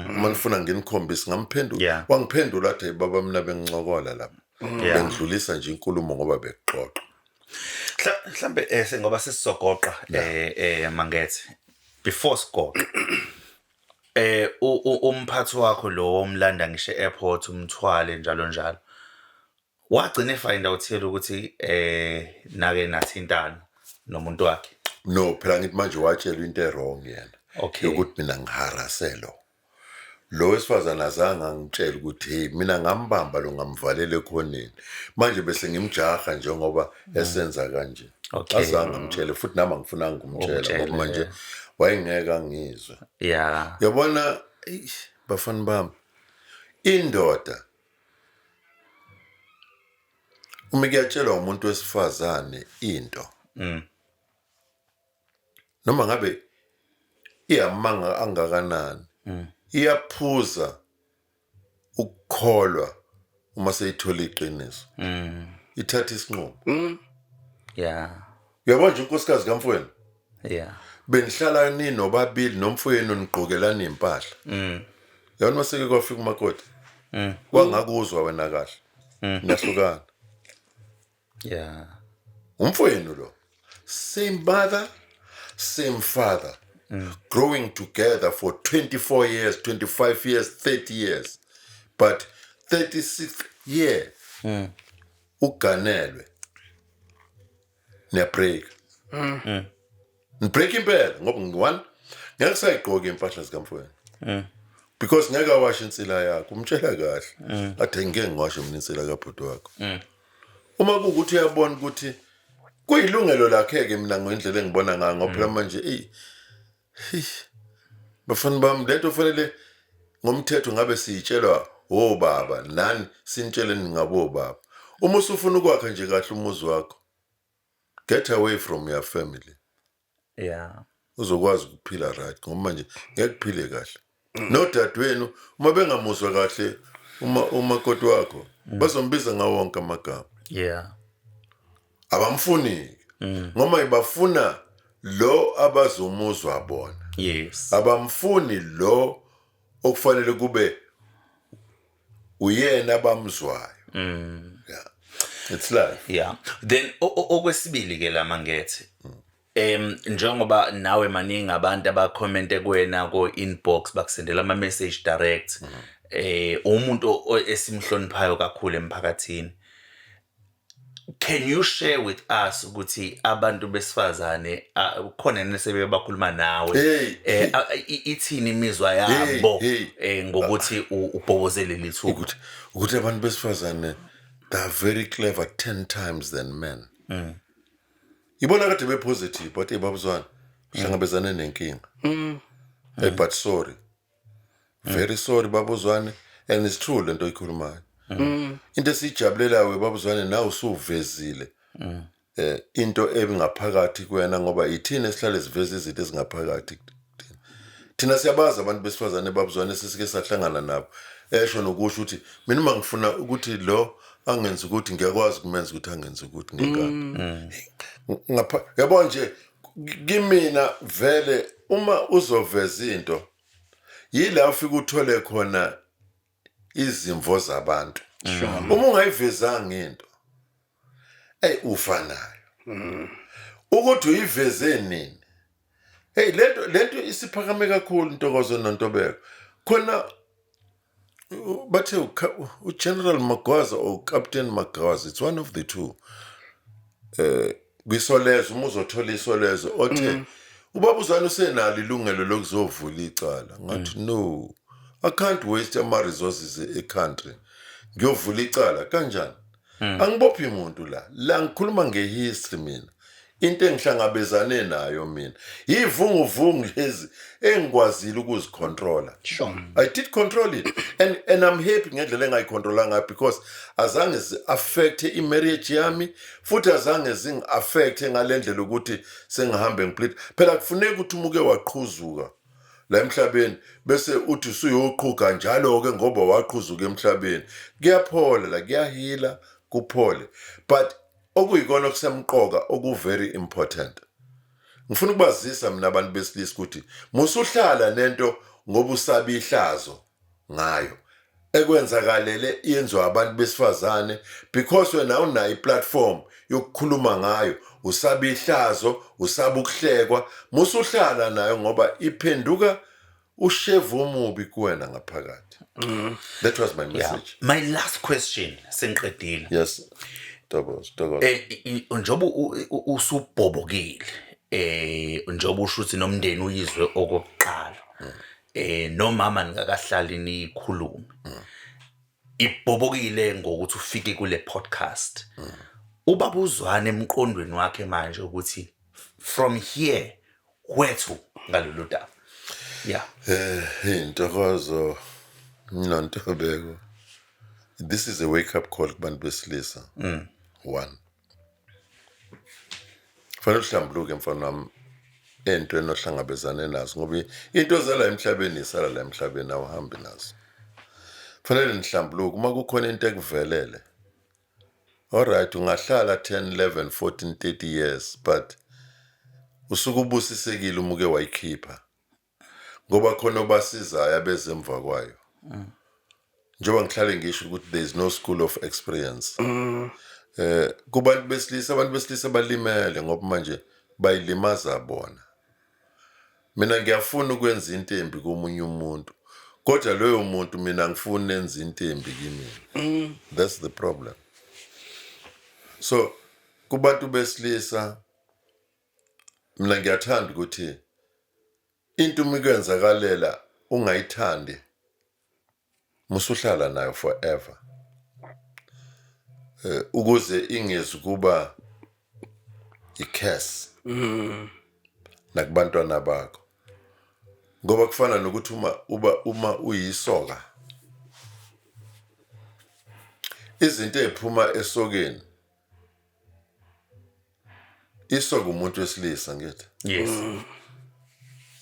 D: uma nifuna nginikhombise. Ngamphendula, wangiphendula athi, "Hey, baba, mina bengincokola lapha, bengidlulisa nje inkulumo ngoba bekuxoxa."
C: Mhlambe ngoba sesizogoqa, Mangethe, before sigoqa, umphathi wakho lo omlanda ngisho e-airport, umthwale njalo njalo, wagcina efind out ukuthi nake nathintana nomuntu wakhe?
D: No, phela ngithi manje watshelwa into e-wrong yena, yokuthi mina ngiharase lo lo wesifazane. Azange angitshele ukuthi hey, mina ngambamba lo, ngamvalela ekhoneni, manje bese ngimjaha njengoba esenza kanje. Azange angitshele, futhi nami angifunanga ukumtshela,
C: Ukumtshela,
D: ngoba manje wayengeke angizwe. Yabona, eish, bafana bami, indoda uma kuyatshelwa umuntu wesifazane into, noma ngabe iyamanga angakanani, iyaphuza ukukholwa uma seyithola iqiniso, ithatha isinqumo. Uyabona nje unkosikazi kamfowenu, benihlala ninobabili nomfowenu, nigqokelana impahla. Yabona, maseke kwafika umakoti, wangakuzwa wena kahle, niyahlukana. Umfowenu lo, same mother, same father, growing together for 24 years, 25 years, 30 years, but 36th year uganelwe, niyabreak, nibreak impela, ngoba ngi-one ngeke sayigqoke impahla zikamfowenu because ngeke awashe insila yakho. Umtshela kahle, athi ngeke ngiwashe mina insila kabhuti wakho. Uma kuwukuthi uyabona ukuthi kuyilungelo lakhe-ke, mina ngendlela engibona ngayo, ngoba phela manje eyi hey, bafana bami, lento fanele ngomthetho ngabe siyitshelwa obaba, nani sinitshele ningabobaba. Uma usufuna ukwakha nje kahle umuzi wakho, get away from your family, uzokwazi ukuphila right, ngoba manje ngeke kuphile kahle nodadewenu uma bengamuzwa kahle uma umakoti wakho, bazombiza ngawo wonke amagama. Abamfuni ngoba ibafuna lo abazomuzwa bona. Abamfuni lo okufanele kube uyena abamzwayo. Yeah, it's life.
C: Yeah, then okwesibili ke la mangethe, njengoba nawe maningi abantu abacommente kuwena ko inbox, bakusendela ama message direct, umuntu esimhloniphayo kakhulu emphakathini, can you share with us ukuthi abantu besifazane khona nesebe bakhuluma nawe,
D: Hey.
C: ithini imizwa yabo
D: Hey,
C: ngokuthi ubhobozele lithuba?
D: Ukuthi abantu besifazane, they are very clever 10 times than men. Ibona kade be-positive, but ebabuzwana hlangabezane nenkinga. Hey, but sorry, very sorry babuzwane, and it's true lento oyikhulumayo. Into esiyijabulelayo babuzwane, nawe usuvezile into ebingaphakathi kuwena, ngoba ithina esihlale siveza izinto ezingaphakathi kuthina. Thina siyabazi abantu besifazane babuzwane sesike sahlangana nabo, esho nokusho ukuthi mina uma ngifuna ukuthi lo angenzi ukuthi, ngiyakwazi ukumenza ukuthi angenzi ukuthi ngenkani ngapha. Yabo nje, kimina vele uma uzoveza into, yila ufika uthole khona izimvo zabantu. Uma ungayivezanga into, ey, ufanayo ukuthi uyiveze nini. Hey, lento isiphakame kakhulu, Ntokozo noNtobeko. Khona bathe uGeneral Magwaza or Captain Magwaza, it's one of the two, kwisolezwe, uma uzothola isolezwe, othe ubaba uzwane usenalo ilungelo lokuzovula icala. Ngathi no, I can't waste ama resources e-country ngiyovula icala kanjani? Angibophi umuntu la. La ngikhuluma ngehistory mina, into engihlangabezane nayo mina, yivunguvungu lezi engikwazile ukuzicontrola. I did control it and I'm happy ngendlela engayicontrola ngayo, because azange zi-affect i-marriage yami, futhi azange zingi-affect ngale ndlela ukuthi sengihambe ngiplit. Phela kufuneka ukuthi umuke waqhuzuka la emhlabeni bese uthi usuyoqhuga njalo-ke ngoba waqhuzuka emhlabeni. Kuyaphola la, kuyahila kuphole, but okuyikona okusemqoka, oku-very important, ngifuna ukubazisa mina abantu besilisa ukuthi musuhlala nento ngoba usaba ihlazo ngayo ekwenzakalele yenziwa abantu besifazane, because wena unayo iplatform yokukhuluma ngayo, usaba ihlazo, usaba ukuhlekwa, musuhlala nayo ngoba iphenduka ushevu omubi kuwena ngaphakathi. That was my message.
C: My last question, sengiqedile.
D: Yes, Ntokozo, Ntokozo.
C: Njengoba usubhobokile, njengoba usho ukuthi nomndeni uyizwe okokuqala, nomama ningakahlali nikhulume, ibhobokile ngokuthi ufike kule podcast, ubaba uzwane emqondweni wakhe manje ukuthi from here where to ngalolu daba? Yeah.
D: Intokozo noNtobeko. This is a wake up call kubantu besilisa. One. Fanele uhlambuluke mfana wami entweni ohlangabezane nazo, ngoba into zala emhlabeni isala la emhlabeni, awuhambi nazo. Fanele nihlambuluke uma kukhona into ekuvelele. Alright, ungahlala 10, 11, 14, 30 years, but usuke ubusisekile uma uke wayikhipha, ngoba khona obasizayo abezemva kwayo. Njengoba ngihlale ngisho ukuthi there is no school of experience kubantu besilisa. Abantu besilisa balimele ngoba manje bayilimaza bona. Mina ngiyafuna ukwenza into embi komunye umuntu. Kodwa loyo muntu mina ngifuni nenze into embi kimina. That's the problem. So kubantu besilisa, mina ngiyathanda ukuthi into uma ikwenzakalela ungayithandi, musuhlala nayo forever, ukuze ingezi kuba i-curse nakubantwana bakho, ngoba kufana nokuthi uma uyisoka, izinto eziphuma esokeni, isoka umuntu wesilisa, ngithi.
C: Yes.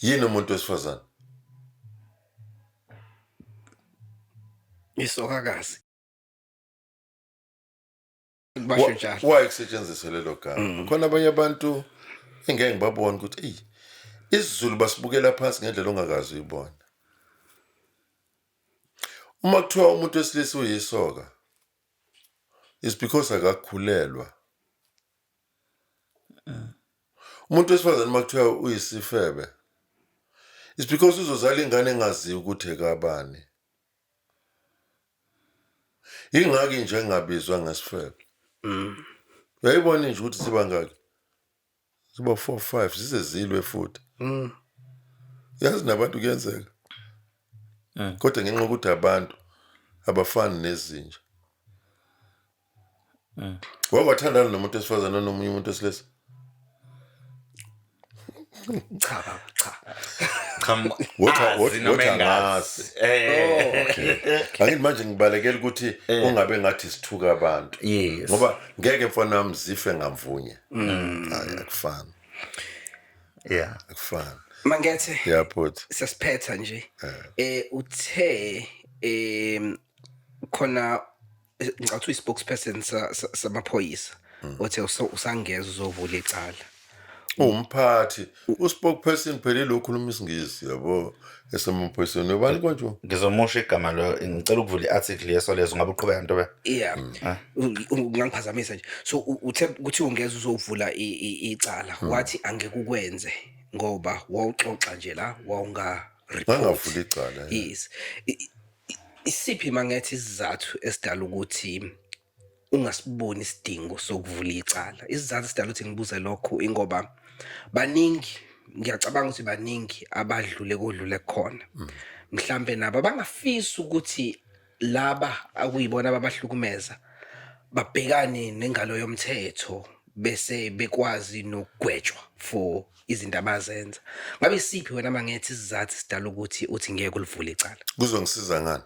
D: Yini umuntu wesifazane?
B: Isokakazi, basho njalo.
D: Why kusetshenziswa lelo gama? Khona abanye abantu engeke ngibabone ukuthi eyi, isiZulu basibukela phansi ngendlela ongakazi uyibona. Uma kuthiwa umuntu wesilisa uyisoka, is because akakhulelwa. Umuntu wesifazane uma kuthiwa uyisifebe, is because uzozala ingane engaziyo ukuthi ekabani. Ingaki nje engabizwa ngesifebe? Uyayibona nje ukuthi ziba ngaki? Ziba 4, 5, zize zilwe futhi. Yazi nabantu kuyenzeka, kodwa ngenxa yokuthi abantu abafani nezinja. Wakwathandana nomuntu wesifazane nomunye umuntu wesilisa?
B: Cha baba, cha.
C: Cha. Azi noma
D: Wothi
C: engazi.
D: Angazi. Angithi manje ngibalekela ukuthi ungabe ngathi sithuka abantu. Ngoba ngeke, mfana wami, zife ngamvunye. Hayi, akufani. Akufani.
B: Mangethe,
D: Yeah, but
B: siyasiphetha nje. Uthe khona, ngicathi uyi-spokesperson samaphoyisa, othe usangeza uzovula icala.
D: Umphathi, uspokesperson phela ilokhu okhuluma isiNgisi, yabo, esemaphoyiseni, ubani konje?
C: Ngizomosha igama lo. Ngicela ukuvula i-article yeSolezwe ngabe uqhubeka, Ntobe.
B: Yeah, ungangiphazamisa nje. So uthe kuthi ungeza uzovula icala, wathi angeke ukwenze ngoba wawuxoxa nje la, wawunga report.
D: Ngangavula icala, yeah.
B: Yes. Isiphi, mangethe, isizathu esidala ukuthi ungasiboni isidingo sokuvula icala? Isizathu esidala ukuthi ngibuze lokho ingoba baningi, ngiyacabanga ukuthi baningi abadlule kodlule khona, mhlambe nabo abangafisa ukuthi laba akuyibona ababahlukumeza babhekane nengalo yomthetho, bese bekwazi nokugwetshwa for izinto abazenza. Ngabe isiphi wena, mangethe, isizathu sidala ukuthi uthi ngeke ulivule icala?
D: Kuzongisiza ngani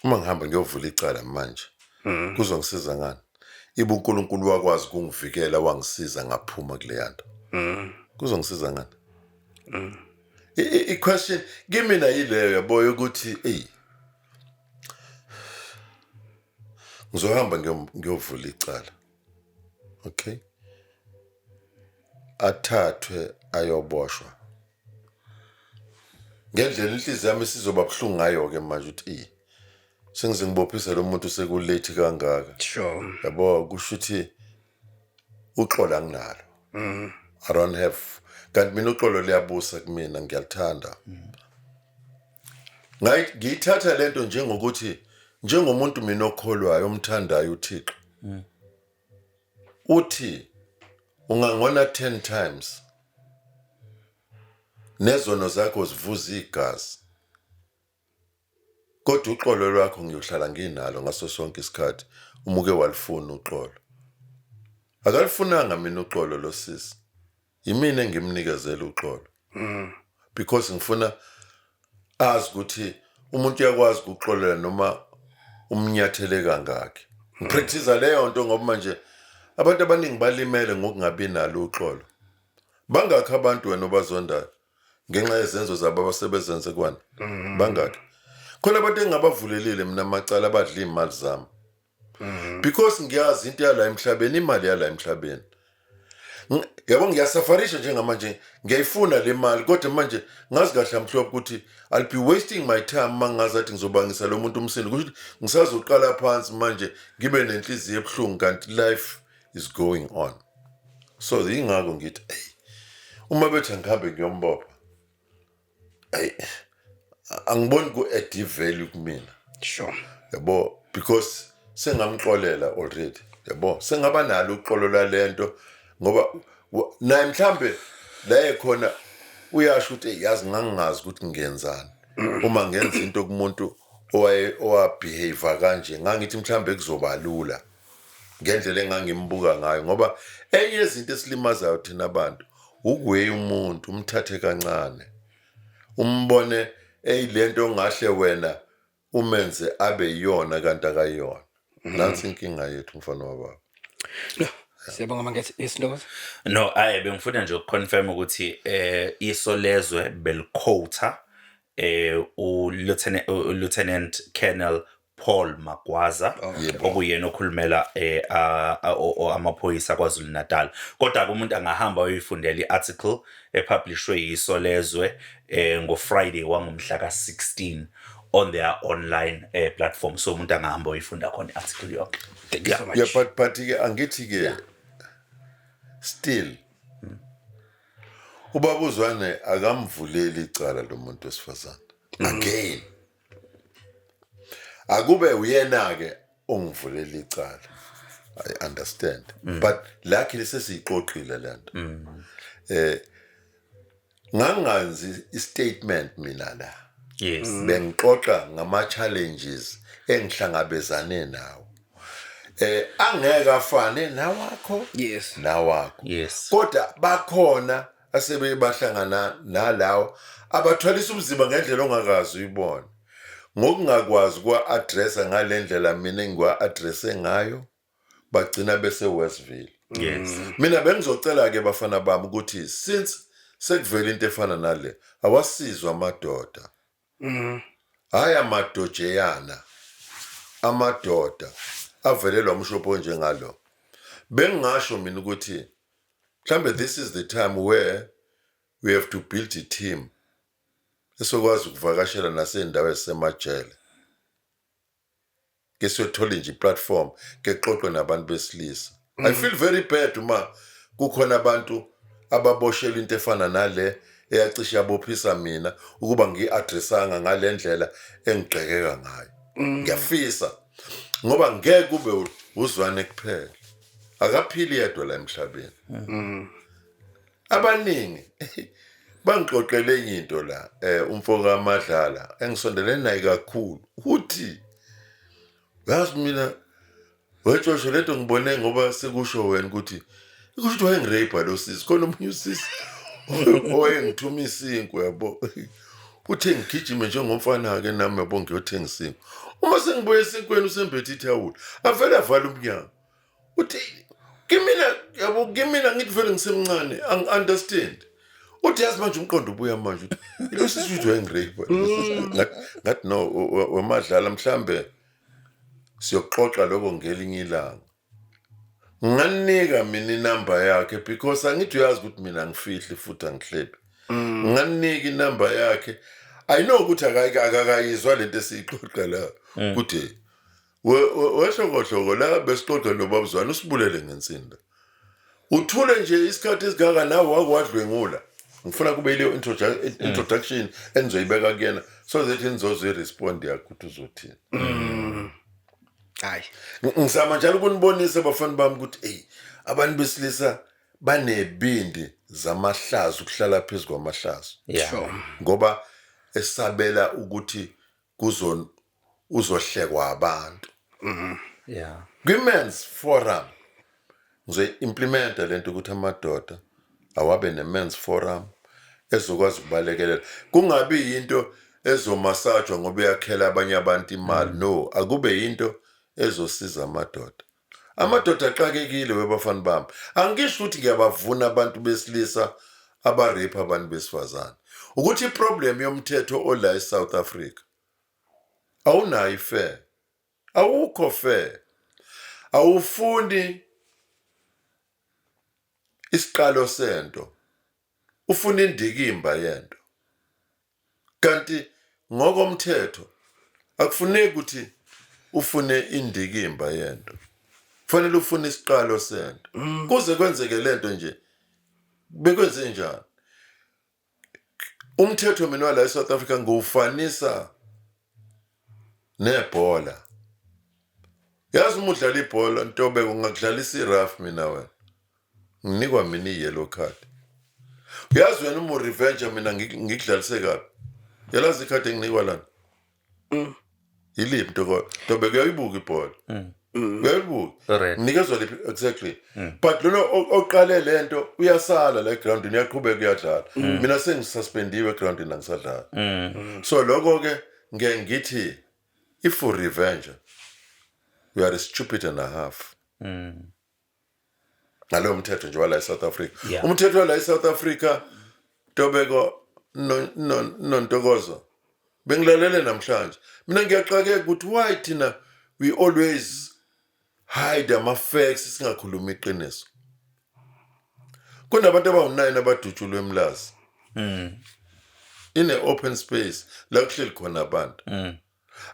D: uma ngihamba ngiyovula icala manje? Kuzongisiza ngani ibe uNkulunkulu wakwazi ukungivikela, wangisiza ngaphuma kuleya nto? Kuzongisiza ngani? I-question kimina yileyo, yabo, yokuthi eyi, ngizohamba ngiyovula icala, okay, athathwe ayoboshwa, ngendlela inhliziyo yami isizoba buhlungu ngayo-ke manje ukuthi eyi, sengize ngibophise lo muntu seku-late kangaka. Yabo, kusho ukuthi uxolo anginalo, I don't have. Kanti mina uxolo liyabusa kumina, ngiyalithanda. Ngiyithatha lento njengokuthi njengomuntu mina okholwayo, omthandayo uThixo, uthi ungangona 10 times nezono zakho zivuza igazi, kodwa uxolo lwakho ngiyohlala nginalo ngaso sonke isikhathi uma uke walifuna uxolo. Akalifunanga mina uxolo lo sisi, yimina engimnikezela uxolo because ngifuna azi ukuthi umuntu uyakwazi ukuxolela noma umnyathele kangaki. Ngipractice leyo nto ngoba manje abantu abaningi balimele ngokungabi nalo uxolo. Bangakhi abantu wena obazondayo ngenxa yezenzo zabo abasebezenze kwana? Bangakhi? Khona abantu engingabavulelile mina amacala, abadla iy'mali zami, because ngiyazi into yala emhlabeni, imali yala emhlabeni. Yabo, ngiyasufferisha njengamanje, ngiyayifuna le mali, kodwa manje ngazi kahle amhlophe ukuthi I'll be wasting my time uma ngingazathi ngizobangisa lo muntu umsindo. Kusho ukuthi ngisazoqala phansi manje, ngibe nenhliziyo ebuhlungu, kanti life is going on. So yingakho ngithi, eyi, uma bethi angihambe ngiyombopha. Ayi, angiboni ku-add value kumina. Yabo, because sengamxolela already, yabo, sengaba nalo uxolo lalento, ngoba naye mhlambe la ekhona uyasho ukuthi, "Hey, yazi ngangingazi ukuthi ngiyenzani uma ngenza into kumuntu owaye owabehave kanje. Ngangithi mhlambe kuzoba lula ngendlela engangimbuka ngayo," ngoba enye yezinto esilimazayo thina abantu ukuweya umuntu, umthathe kancane, umbone eyilento ongahle wena umenze abe yiyona kanti akayiyona. Nansi inkinga yethu, mfana wababa.
B: No, siyabonga, Mangethe. Yes, Ntokozo.
C: No, ayi, bengifuna nje ukuconfirm ukuthi Isolezwe beliquota u Lieutenant Colonel Paul Magwaza, okuyena okhulumela amaphoyisa kwaZulu Natal. Kodwa ke umuntu angahamba uyifundela iarticle epublishwe yiSolezwe ngoFriday wangomhla ka16 on their online platform, so umuntu angahamba uyifunda khona iarticle yonke.
B: Thank you so much.
D: Yeah, but ke angithi ke still ubaba uZwane akamvuleli icala lo muntu wesifazane. Again, akube uyena ke ongivulela icala, I understand, but luckily sesiyixoxile lento. Ngangazi istatement mina la. Bengixoxa ngama challenges engihlangabezane nawo, angeke afane nawakho nawakho, kodwa bakhona asebe bahlangana nalawo abathwalisa umzimba ngendlela ongakazi uyibone, ngokungakwazi kwa-addressa ngale ndlela mina engiwa-addresse ngayo, bagcina bese Westville. Mina bengizocela-ke, bafana bami, ukuthi since sekuvela into efana nale, awasizwe amadoda, hhayi amadojeyana, amadoda avelelwa umshopho onjengalo. Bengingasho mina ukuthi mhlambe this is the time where we have to build a team esokwazi ukuvakashela nasey'ndawo ezisemajele, ke siyothola nje i-platform, ke xoxe nabantu besilisa. I feel very bad uma kukhona abantu ababoshelwa into efana nale eyacishe yabophisa mina ukuba ngiyi-addressanga ngale ndlela engigxekeka ngayo. Ngiyafisa, ngoba ngeke kube uZwane kuphela, akaphili yedwa la emhlabeni. Abaningi bangixoxele enye into la, umfo kaMadlala engisondelene naye kakhulu, uthi, "Yazi mina wetshosho lento ngibone ngoba sekusho wena ukuthi kusho ukuthi wayengirape lo sisi. Khona omunye usisi owayengithuma isinkwa, yabo." Uthe, "Ngigijime njengomfana-ke nami, yabo, ngiyothenga isinkwa. Uma sengibuye esinkweni, usembethe ithawula, avele avale umnyango." Uthi kimina, yabo, kimina ngithi vele ngisemncane, angi-understand. Uthi, "Yazi manje umqondo ubuya manje, uthi ilo sisi uthi wayengirape." Ngathi, "No, weMadlala, mhlambe siyoxoxa lokho ngelinye ilanga." Nginganika mina inamba yakhe, because angithi uyazi ukuthi mina angifihli futhi angihlebi. Nginganika inamba yakhe. I know ukuthi akakayizwa lento esiyixoxa la, ukuthi wehlokohloko la besixoxa nobabuzwana usibulele ngensinda, uthule nje isikhathi esingaka, nawe wakwadlwengula. Ngifuna kube yileyo introduction enizoyibeka kuyena so that nizozwa i-respond yakhe ukuthi uzothini.
B: Hayi.
D: Ngizama njalo ukunibonisa, bafana bami, ukuthi eyi, abantu besilisa banebindi zamahlazo, ukuhlala phezu kwamahlazo, ngoba esabela ukuthi kuzo uzohlekwa abantu. Kwi-men's forum ngizoyi-implementa lento ukuthi amadoda awabe ne-men's forum ezokwazi ukubalekelela, kungabi yinto ezomasajwa ngoba iyakhela abanye abantu imali. No, akube yinto ezosiza amadoda. Amadoda axakekile, webafana bami. Angisho ukuthi ngiyabavuna abantu besilisa abarape abantu besifazane, ukuthi iproblem yomthetho ola eSouth Africa awunayo ifair, awukho fair, awufuni isiqalo sento, ufuna indikimba yento, kanti ngokomthetho akufuneki ukuthi ufune indikimba yento, kufanele ufune isiqalo sento. Kuze kwenzeke lento nje, bekwenze njani? Umthetho mina wala eSouth Africa ngiwufanisa nebhola. Yazi uma udlala ibhola, Ntobeko, ngakudlalisa i-rough mina, wena nginikwa mina i-yellow card. Uyazi wena uma urevenge, mina ngikudlalise kabi, yalazi ikhadi enginikwa lana yiliphi? Ntobeko, uyayibuka ibhola, uyayibuka.
C: Red.
D: Nginikezwa liphi exactly? But lona oqale lento uyasala la egroundini, uyaqhubeka, uyadlala. Mina sengisuspendiwe egroundini, angisadlala. So lokho-ke ngeke ngithi if you revenge, you are a stupid and a half ngalowo mthetho nje wala eSouth Africa. Umthetho wala eSouth Africa, Tobeko noNtokozo, bengilalele namhlanje, mina ngiyaxakeka ukuthi why thina we always hide ama-facts, singakhulumi iqiniso. Kunabantu abawu-9 abadutshulwe eMlazi in a open space la kuhleli khona abantu.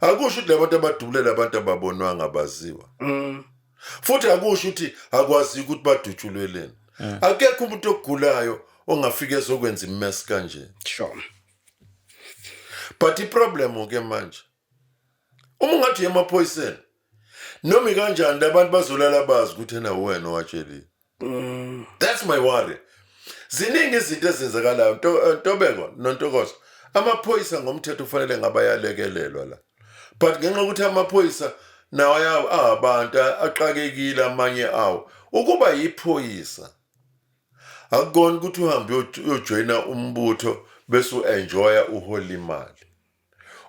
D: Akusho ukuthi labantu abadubulela abantu ababonwanga, abaziwa, futhi akusho ukuthi akwazi ukuthi badutshulweleni. Akekho umuntu ogulayo ongafika ezokwenza i-mess kanje. But iproblem ke manje, uma ungathi uya emaphoyiseni noma ikanjani, labantu bazolala bazi ukuthi ena wena owatshelile. That's my worry. Ziningi izinto ezenzakalayo, Ntobeko noNtokozo. Amaphoyisa ngomthetho ufanele ngabe ayalekelelwa la, but ngenxa yokuthi amaphoyisa nawo ahabantu axakekile amanye awo. Ukuba yiphoyisa akukona ukuthi uhambe uyojoyina umbutho bese u-enjoya, uhola imali.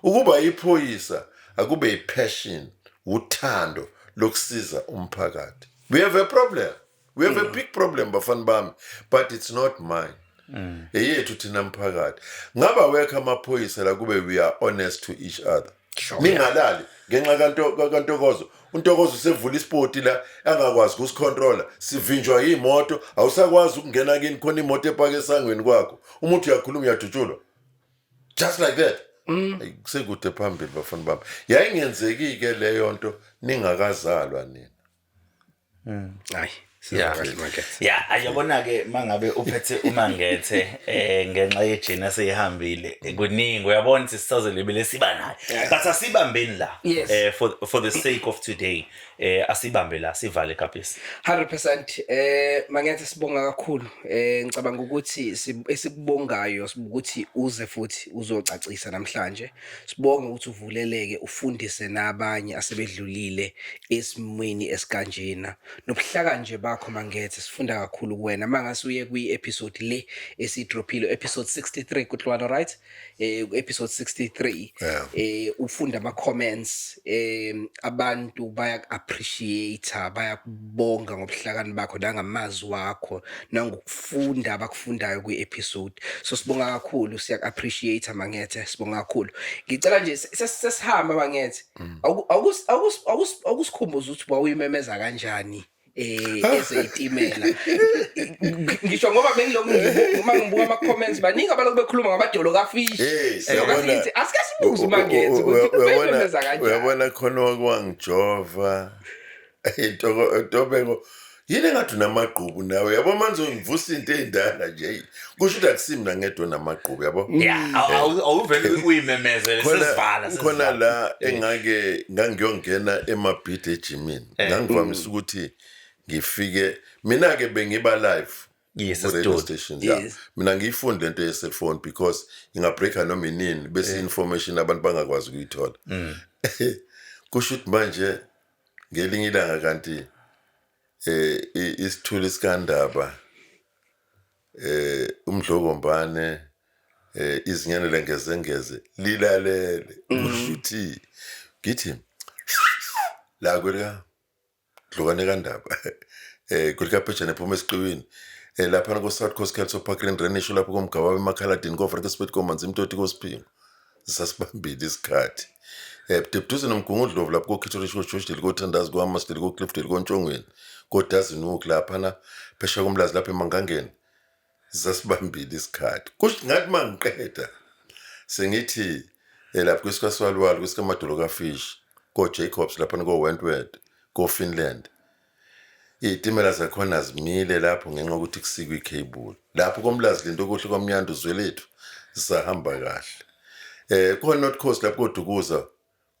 D: Ukuba iphoyisa akube i-passion, uthando lokusiza umphakathi. We have a problem, we have a big problem, bafana bami, but it's not mine, eyethu thina mphakathi. Ngaba wekho amaphoyisa la, kube we are honest to each other. Ningalali ngenxa kaNtokozo. UNtokozo usevula isipoti la angakwazi ukusicontrola, sivinjwa iy'moto, awusakwazi ukungena kini, khona imoto epake esangweni kwakho. Umuntu uyakhuluma, uyadutshulwa just like that. Ayi, kusekude phambili, bafana bami. Yayingenzeki-ke leyo nto ningakazalwa nina.
B: Hayi, sizwa kahle, Mangethe.
C: Ya, ayabona ke, mangabe uphethe uMangethe ngenxa yejeni aseyihambile, kuningi uyabona ukuthi sisazolibele siba naye, but asibambeni la. For the sake of today, asibambe la, sivale kabisa.
B: 100%. Mangethe, sibonga kakhulu. Ngicabanga ukuthi esikubongayo ukuthi uze futhi uzocacisa namhlanje. Sibonge ukuthi uvuleleke, ufundise nabanye asebedlulile esimweni esikanjena. Nobuhlaka nje bakho, Mangethe, sifunda kakhulu kuwena. Mangase uye kwi-episode le esiyidrophile, episode 63, Kutlwano, right? Episode 63. Ufunda ama comments, abantu baya appreciate, bayakubonga ngobuhlakani bakho nangamazwi wakho nangokufunda abakufundayo kwi-episode. So sibonga kakhulu, siya appreciate, Mangethe, sibonga kakhulu. Ngicela nje sesihamba, Mangethe, awusikhumbuze ukuthi wawuyimemeza kanjani ezeyitimela. Ngisho ngoba bengilokhu uma ngibuka ama comments, baningi abalokhu bekhuluma ngamadolo kafish.
D: Hey,
B: So
D: uyabona-
B: sithi asike sibuze uMangethe ukuthi bememeza kanjani.
D: Uyabona khona wakwangijova, Ntobeko, yini engathi unamagqubu nawe, yabo? Manje ngivusa into ey'ndala nje, kusho ukuthi akusimi nangedwa onamagqubu, yabo.
C: Ya, awuvele uyimemezele. Sesivala.
D: Khona
C: Sesivala.
D: la engake ngangiyongena emabhidi ejimini, ngangivamise ukuthi ngifike mina-ke bengiba live ku-radio
C: Studio.
D: stations, yeah. Mina ngiyifundi lento ye-cellphone because ingabreaka noma inini, bese i-information abantu bangakwazi ukuyithola. Kusho ukuthi manje ngelinye ilanga kanti isithuli sikandaba, umdlokombane, izinyane lengezengeze lilalele. Kusho ukuthi ngithi la kwelika Dlokane kandaba, kwelika Phejane ephuma esiqiwini, laphana ko-South Coast Kelso Park Renisho, lapho komgaba emakhaladini, koVrekespet, koManzimtoti, koSiphingo, sasibambile isikhathi budebuduze noMgungundlovu, lapho koKhithorisho, koJoshdale, koThandazi, ko-Hammarsdale, koCliffdale, koNtshongweni, koDazinhoek, laphana phesheya koMlazi, lapho eMangangeni, sasibambile isikhathi. Kusho ngathi uma ngiqeda sengithi lapho kwesikaswaluwalu, kwesikamadolo kafish, ko-Jacobs, laphana ko-Wentworth, ko-Finland, iy'timela zakhona zimile lapho ngenxa yokuthi kusikwe ikheyibuli lapho koMlazi, lento kuhle kwamnyanda uzwelethu. Zisahamba kahle. Ko North Coast lapho koDukuza,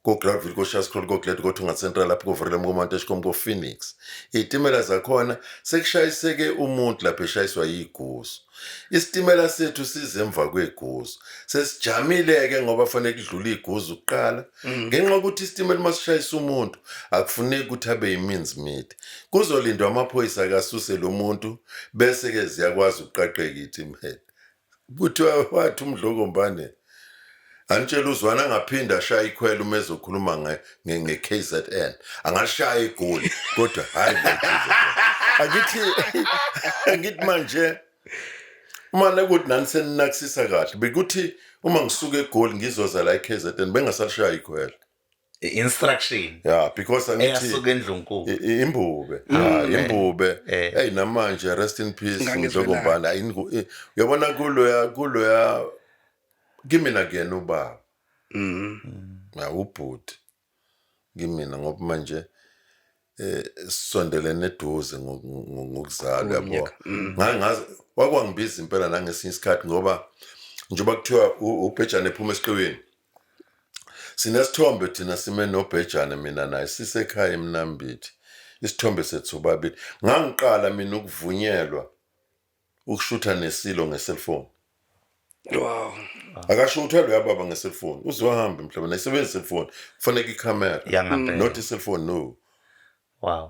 D: ko-Graville, ko-Shascroll, ko-Glad, ko-Tongaat Central lapho, ko-Verulam, ko-Mount ko-Phoenix, iy'timela zakhona sekushayiseke umuntu lapho eshayiswa yiguzu. Isitimela sethu size emva kweguzu, sesijamile-ke ngoba fanele kudlule iguzu kuqala, ngenxa yokuthi isitimela uma sishayisa umuntu akufuneki ukuthi abe yi-mincemeat, kuzolindwa amaphoyisa akasuse lo muntu, bese-ke ziyakwazi ukuqaqeka iy'timela. Kuthiwa wathi uMdlokombane anitshela uzwana angaphinda ashaya ikhwela uma ezokhuluma nge-KZN, angalishaya igoli kodwa hhayi nge-KZN. Angithi manje uma nekuthi nani seninakisisa kahle, bekuthi uma ngisuka eGoli ngizoza la e-KZN bengasalishaya ikhwela.
C: Instruction.
D: Yeah, because angithi
C: eyasuka endlunkulu.
D: Imbube, ya, imbube. Hey, namanje rest in peace.
B: Ngangizwelana.
D: Mdlokombane. Uyabona kuloya kimina kuyena ubaba, ya, ubhuti kimina, ngoba manje sisondelene eduze ngokuzalwa, yabo. Ngangazi wakwangibiza impela nangesinye isikhathi, ngoba njengoba kuthiwa ubhejane ephuma esiqiwini, sinesithombe thina sime nobhejane, mina naye sisekhaya eMnambithi, isithombe sethu sobabili. Ngangiqala mina ukuvunyelwa ukushutha nesilo nge-cellphone. Akashuthwa loya baba nge-cellphone, uze wahamba emhlabeni ayisebenzisa i-cellphone, kufanele ikhamera,
C: Yangempela.
D: not i-cellphone, no.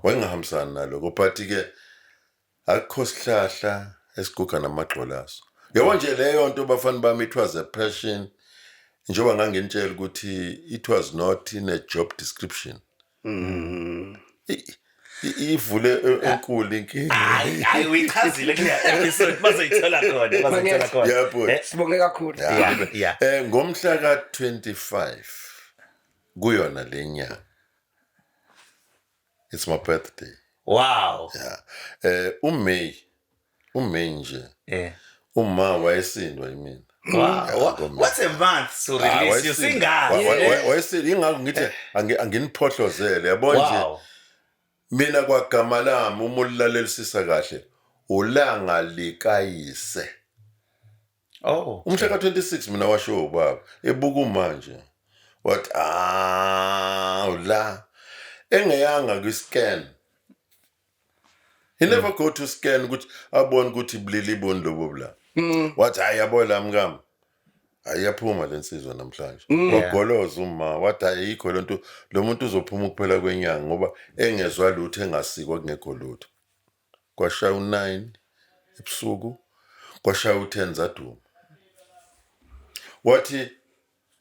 D: Wayengahambisani nalokho, but-ke akukho sihlahla esiguga namagxolo aso, yabo nje leyo nto, bafana bami. It was a passion, njengoba nganginitshela ukuthi it was not in a job description. Ivule enkulu inkinga.
C: Hayi hayi, uyichazile kule episode, bazoyithola khona, bazoyithola khona.
D: Yebo.
B: Sibonge kakhulu.
D: Ngomhla ka-25 kuyona lenyanga, it's my birthday. Yeah, uMay nje, uma wayesindwa yimina.
C: Wow, what a month to release you singazi.
D: Wayesindwa, ingakho ngithi anginiphohlozele, yabo nje. Mina kwagama lami, uma ulilalelisisa kahle, ulanga likayise. Umhla ka-26 mina washo ubaba ebuka manje, wathi ah, la engeyanga kwi-scan. He never go to scan ukuthi abone ukuthi bulili iboni lobo bula. Wathi hayi, yabo la mkami, ayiyaphuma lensizwa namhlanje. Wagoloza uma wathi ayikho lento, lo muntu uzophuma ukuphela kwenyanga, ngoba engezwa lutho, engasikwa, kungekho lutho. Kwashaya u9 ebusuku, kwashaya u10, zaduma. Wathi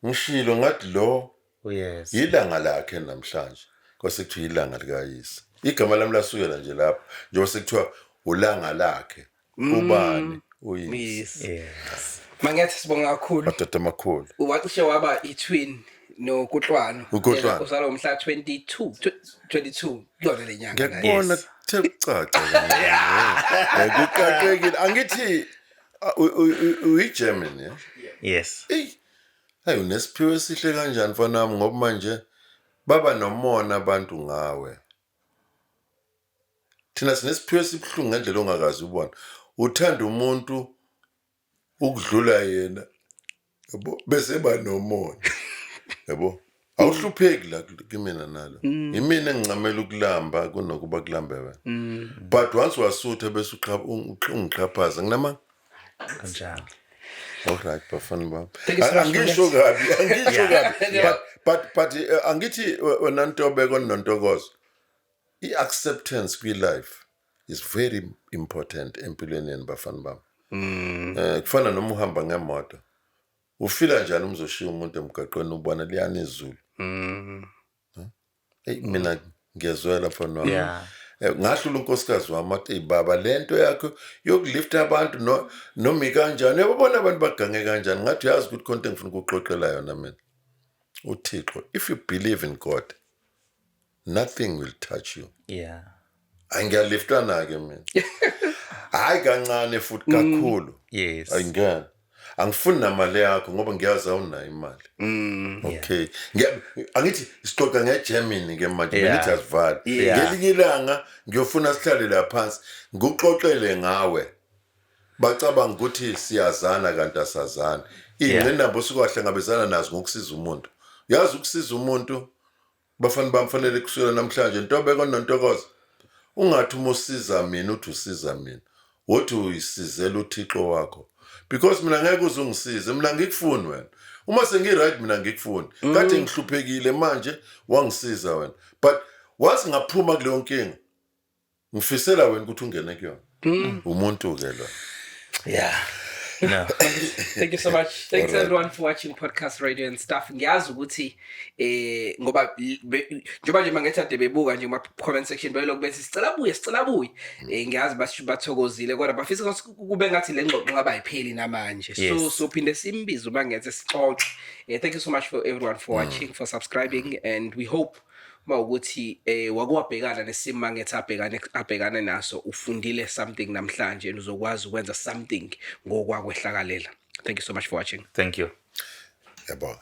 D: ngishilo ngathi lo ilanga lakhe namhlanje, kwase kuthiwa ilanga likayise. Igama lami lasukela nje lapho, njengoba sekuthiwa ulanga lakhe, ubani? Uyise.
B: Yes. Mangethe, sibonga kakhulu.
D: Madoda amakhulu.
B: Wacishe waba i-twin noKutlwano.
D: UKutlwano.
B: Yena uzalwa ngomhla 22 22 kuyona le nyanga naye.
D: Ngiyakubona kuthe kucaca, kuqaqekile. Angithi uyi-German, yeah?
C: Yes.
D: Eyi, hayi, unesiphiwo esihle kanjani mfana wami, ngoba manje baba nomona abantu ngawe. Thina sinesiphiwo esibuhlungu ngendlela ongakazi ubona. Uthanda umuntu ukudlula yena, yabo, bese ba nomona, yabo. Awuhlupheki la kimina nalo, imina engincamela ukulamba kunokuba kulambe wena, but once wasutha bese ungiqhaphaza nginama.
C: Kanjalo.
D: Alright, bafana bami.
B: Thank you so much.
D: Angisho kabi, angisho kabi, but angithi wena Ntobeko noNtokozo, i-acceptance kwi-life is very important empilweni yenu, bafana bami. Kufana noma uhamba ngemoto, ufila njani uma uzoshiya umuntu emgaqweni, ubona liyana izulu? Eyi, mina ngiyezwela, mfana wami. Ngahlula unkosikazi wami, athi, "Eyi baba, lento yakho yokulifta abantu, no noma ikanjani, uyababona abantu bagange kanjani." Ngathi uyazi ukuthi khona into engifuna ukuxoxela yona mina. UThixo, if you believe in God, nothing will touch you. Hayi, ngiyaliftana-ke mina, hhayi kancane futhi, kakhulu. Ayingena, angifuni namali yakho ngoba ngiyazi awunayo imali. Okay. Angithi sixoxa ngeGermany ke manje. Bengithi asivale. Ngelinye ilanga ngiyofuna sihlale la phansi, ngikuxoxele ngawe. Bacabanga ukuthi siyazana kanti asazani. Iy'ngqinamba osuke wahlangabezana nazo ngokusiza umuntu, yazi ukusiza umuntu, bafana bami, fanele kusukela namhlanje, Ntobeko noNtokozo, ungathi uma usiza mina uthi usiza mina, wothi uyisizela uThixo wakho, because mina ngeke uze ungisize. Mina ngikufuni wena uma sengi-right, mina ngikufuni kade ngihluphekile, manje wangisiza wena, but wazi ngaphuma kuleyo nkinga, ngifisela wena ukuthi ungene kuyona. Umuntu-ke lo.
C: Yeah, no.
B: Thank you so much. Thanks
D: Alright.
B: everyone for watching Podcast Radio and Stuff. Ngiyazi ukuthi ngoba njengoba nje mangithi ade bebuka nje kuma comment section, belokhu bethi sicela buye, sicela buye. Ngiyazi basho bathokozile, kodwa bafisa ukuthi kube ngathi le ngxoxo ngaba ayipheli namanje. So so phinde simbize uma ngenze sixoxe. Thank you so much for everyone for watching, for subscribing, and we hope mawukuthi wakuwabhekana nesimo mangithi abhekane naso, ufundile something namhlanje and uzokwazi ukwenza something ngokwakwehlakalela. Thank you so much for watching.
C: Thank you.
D: Yabonga.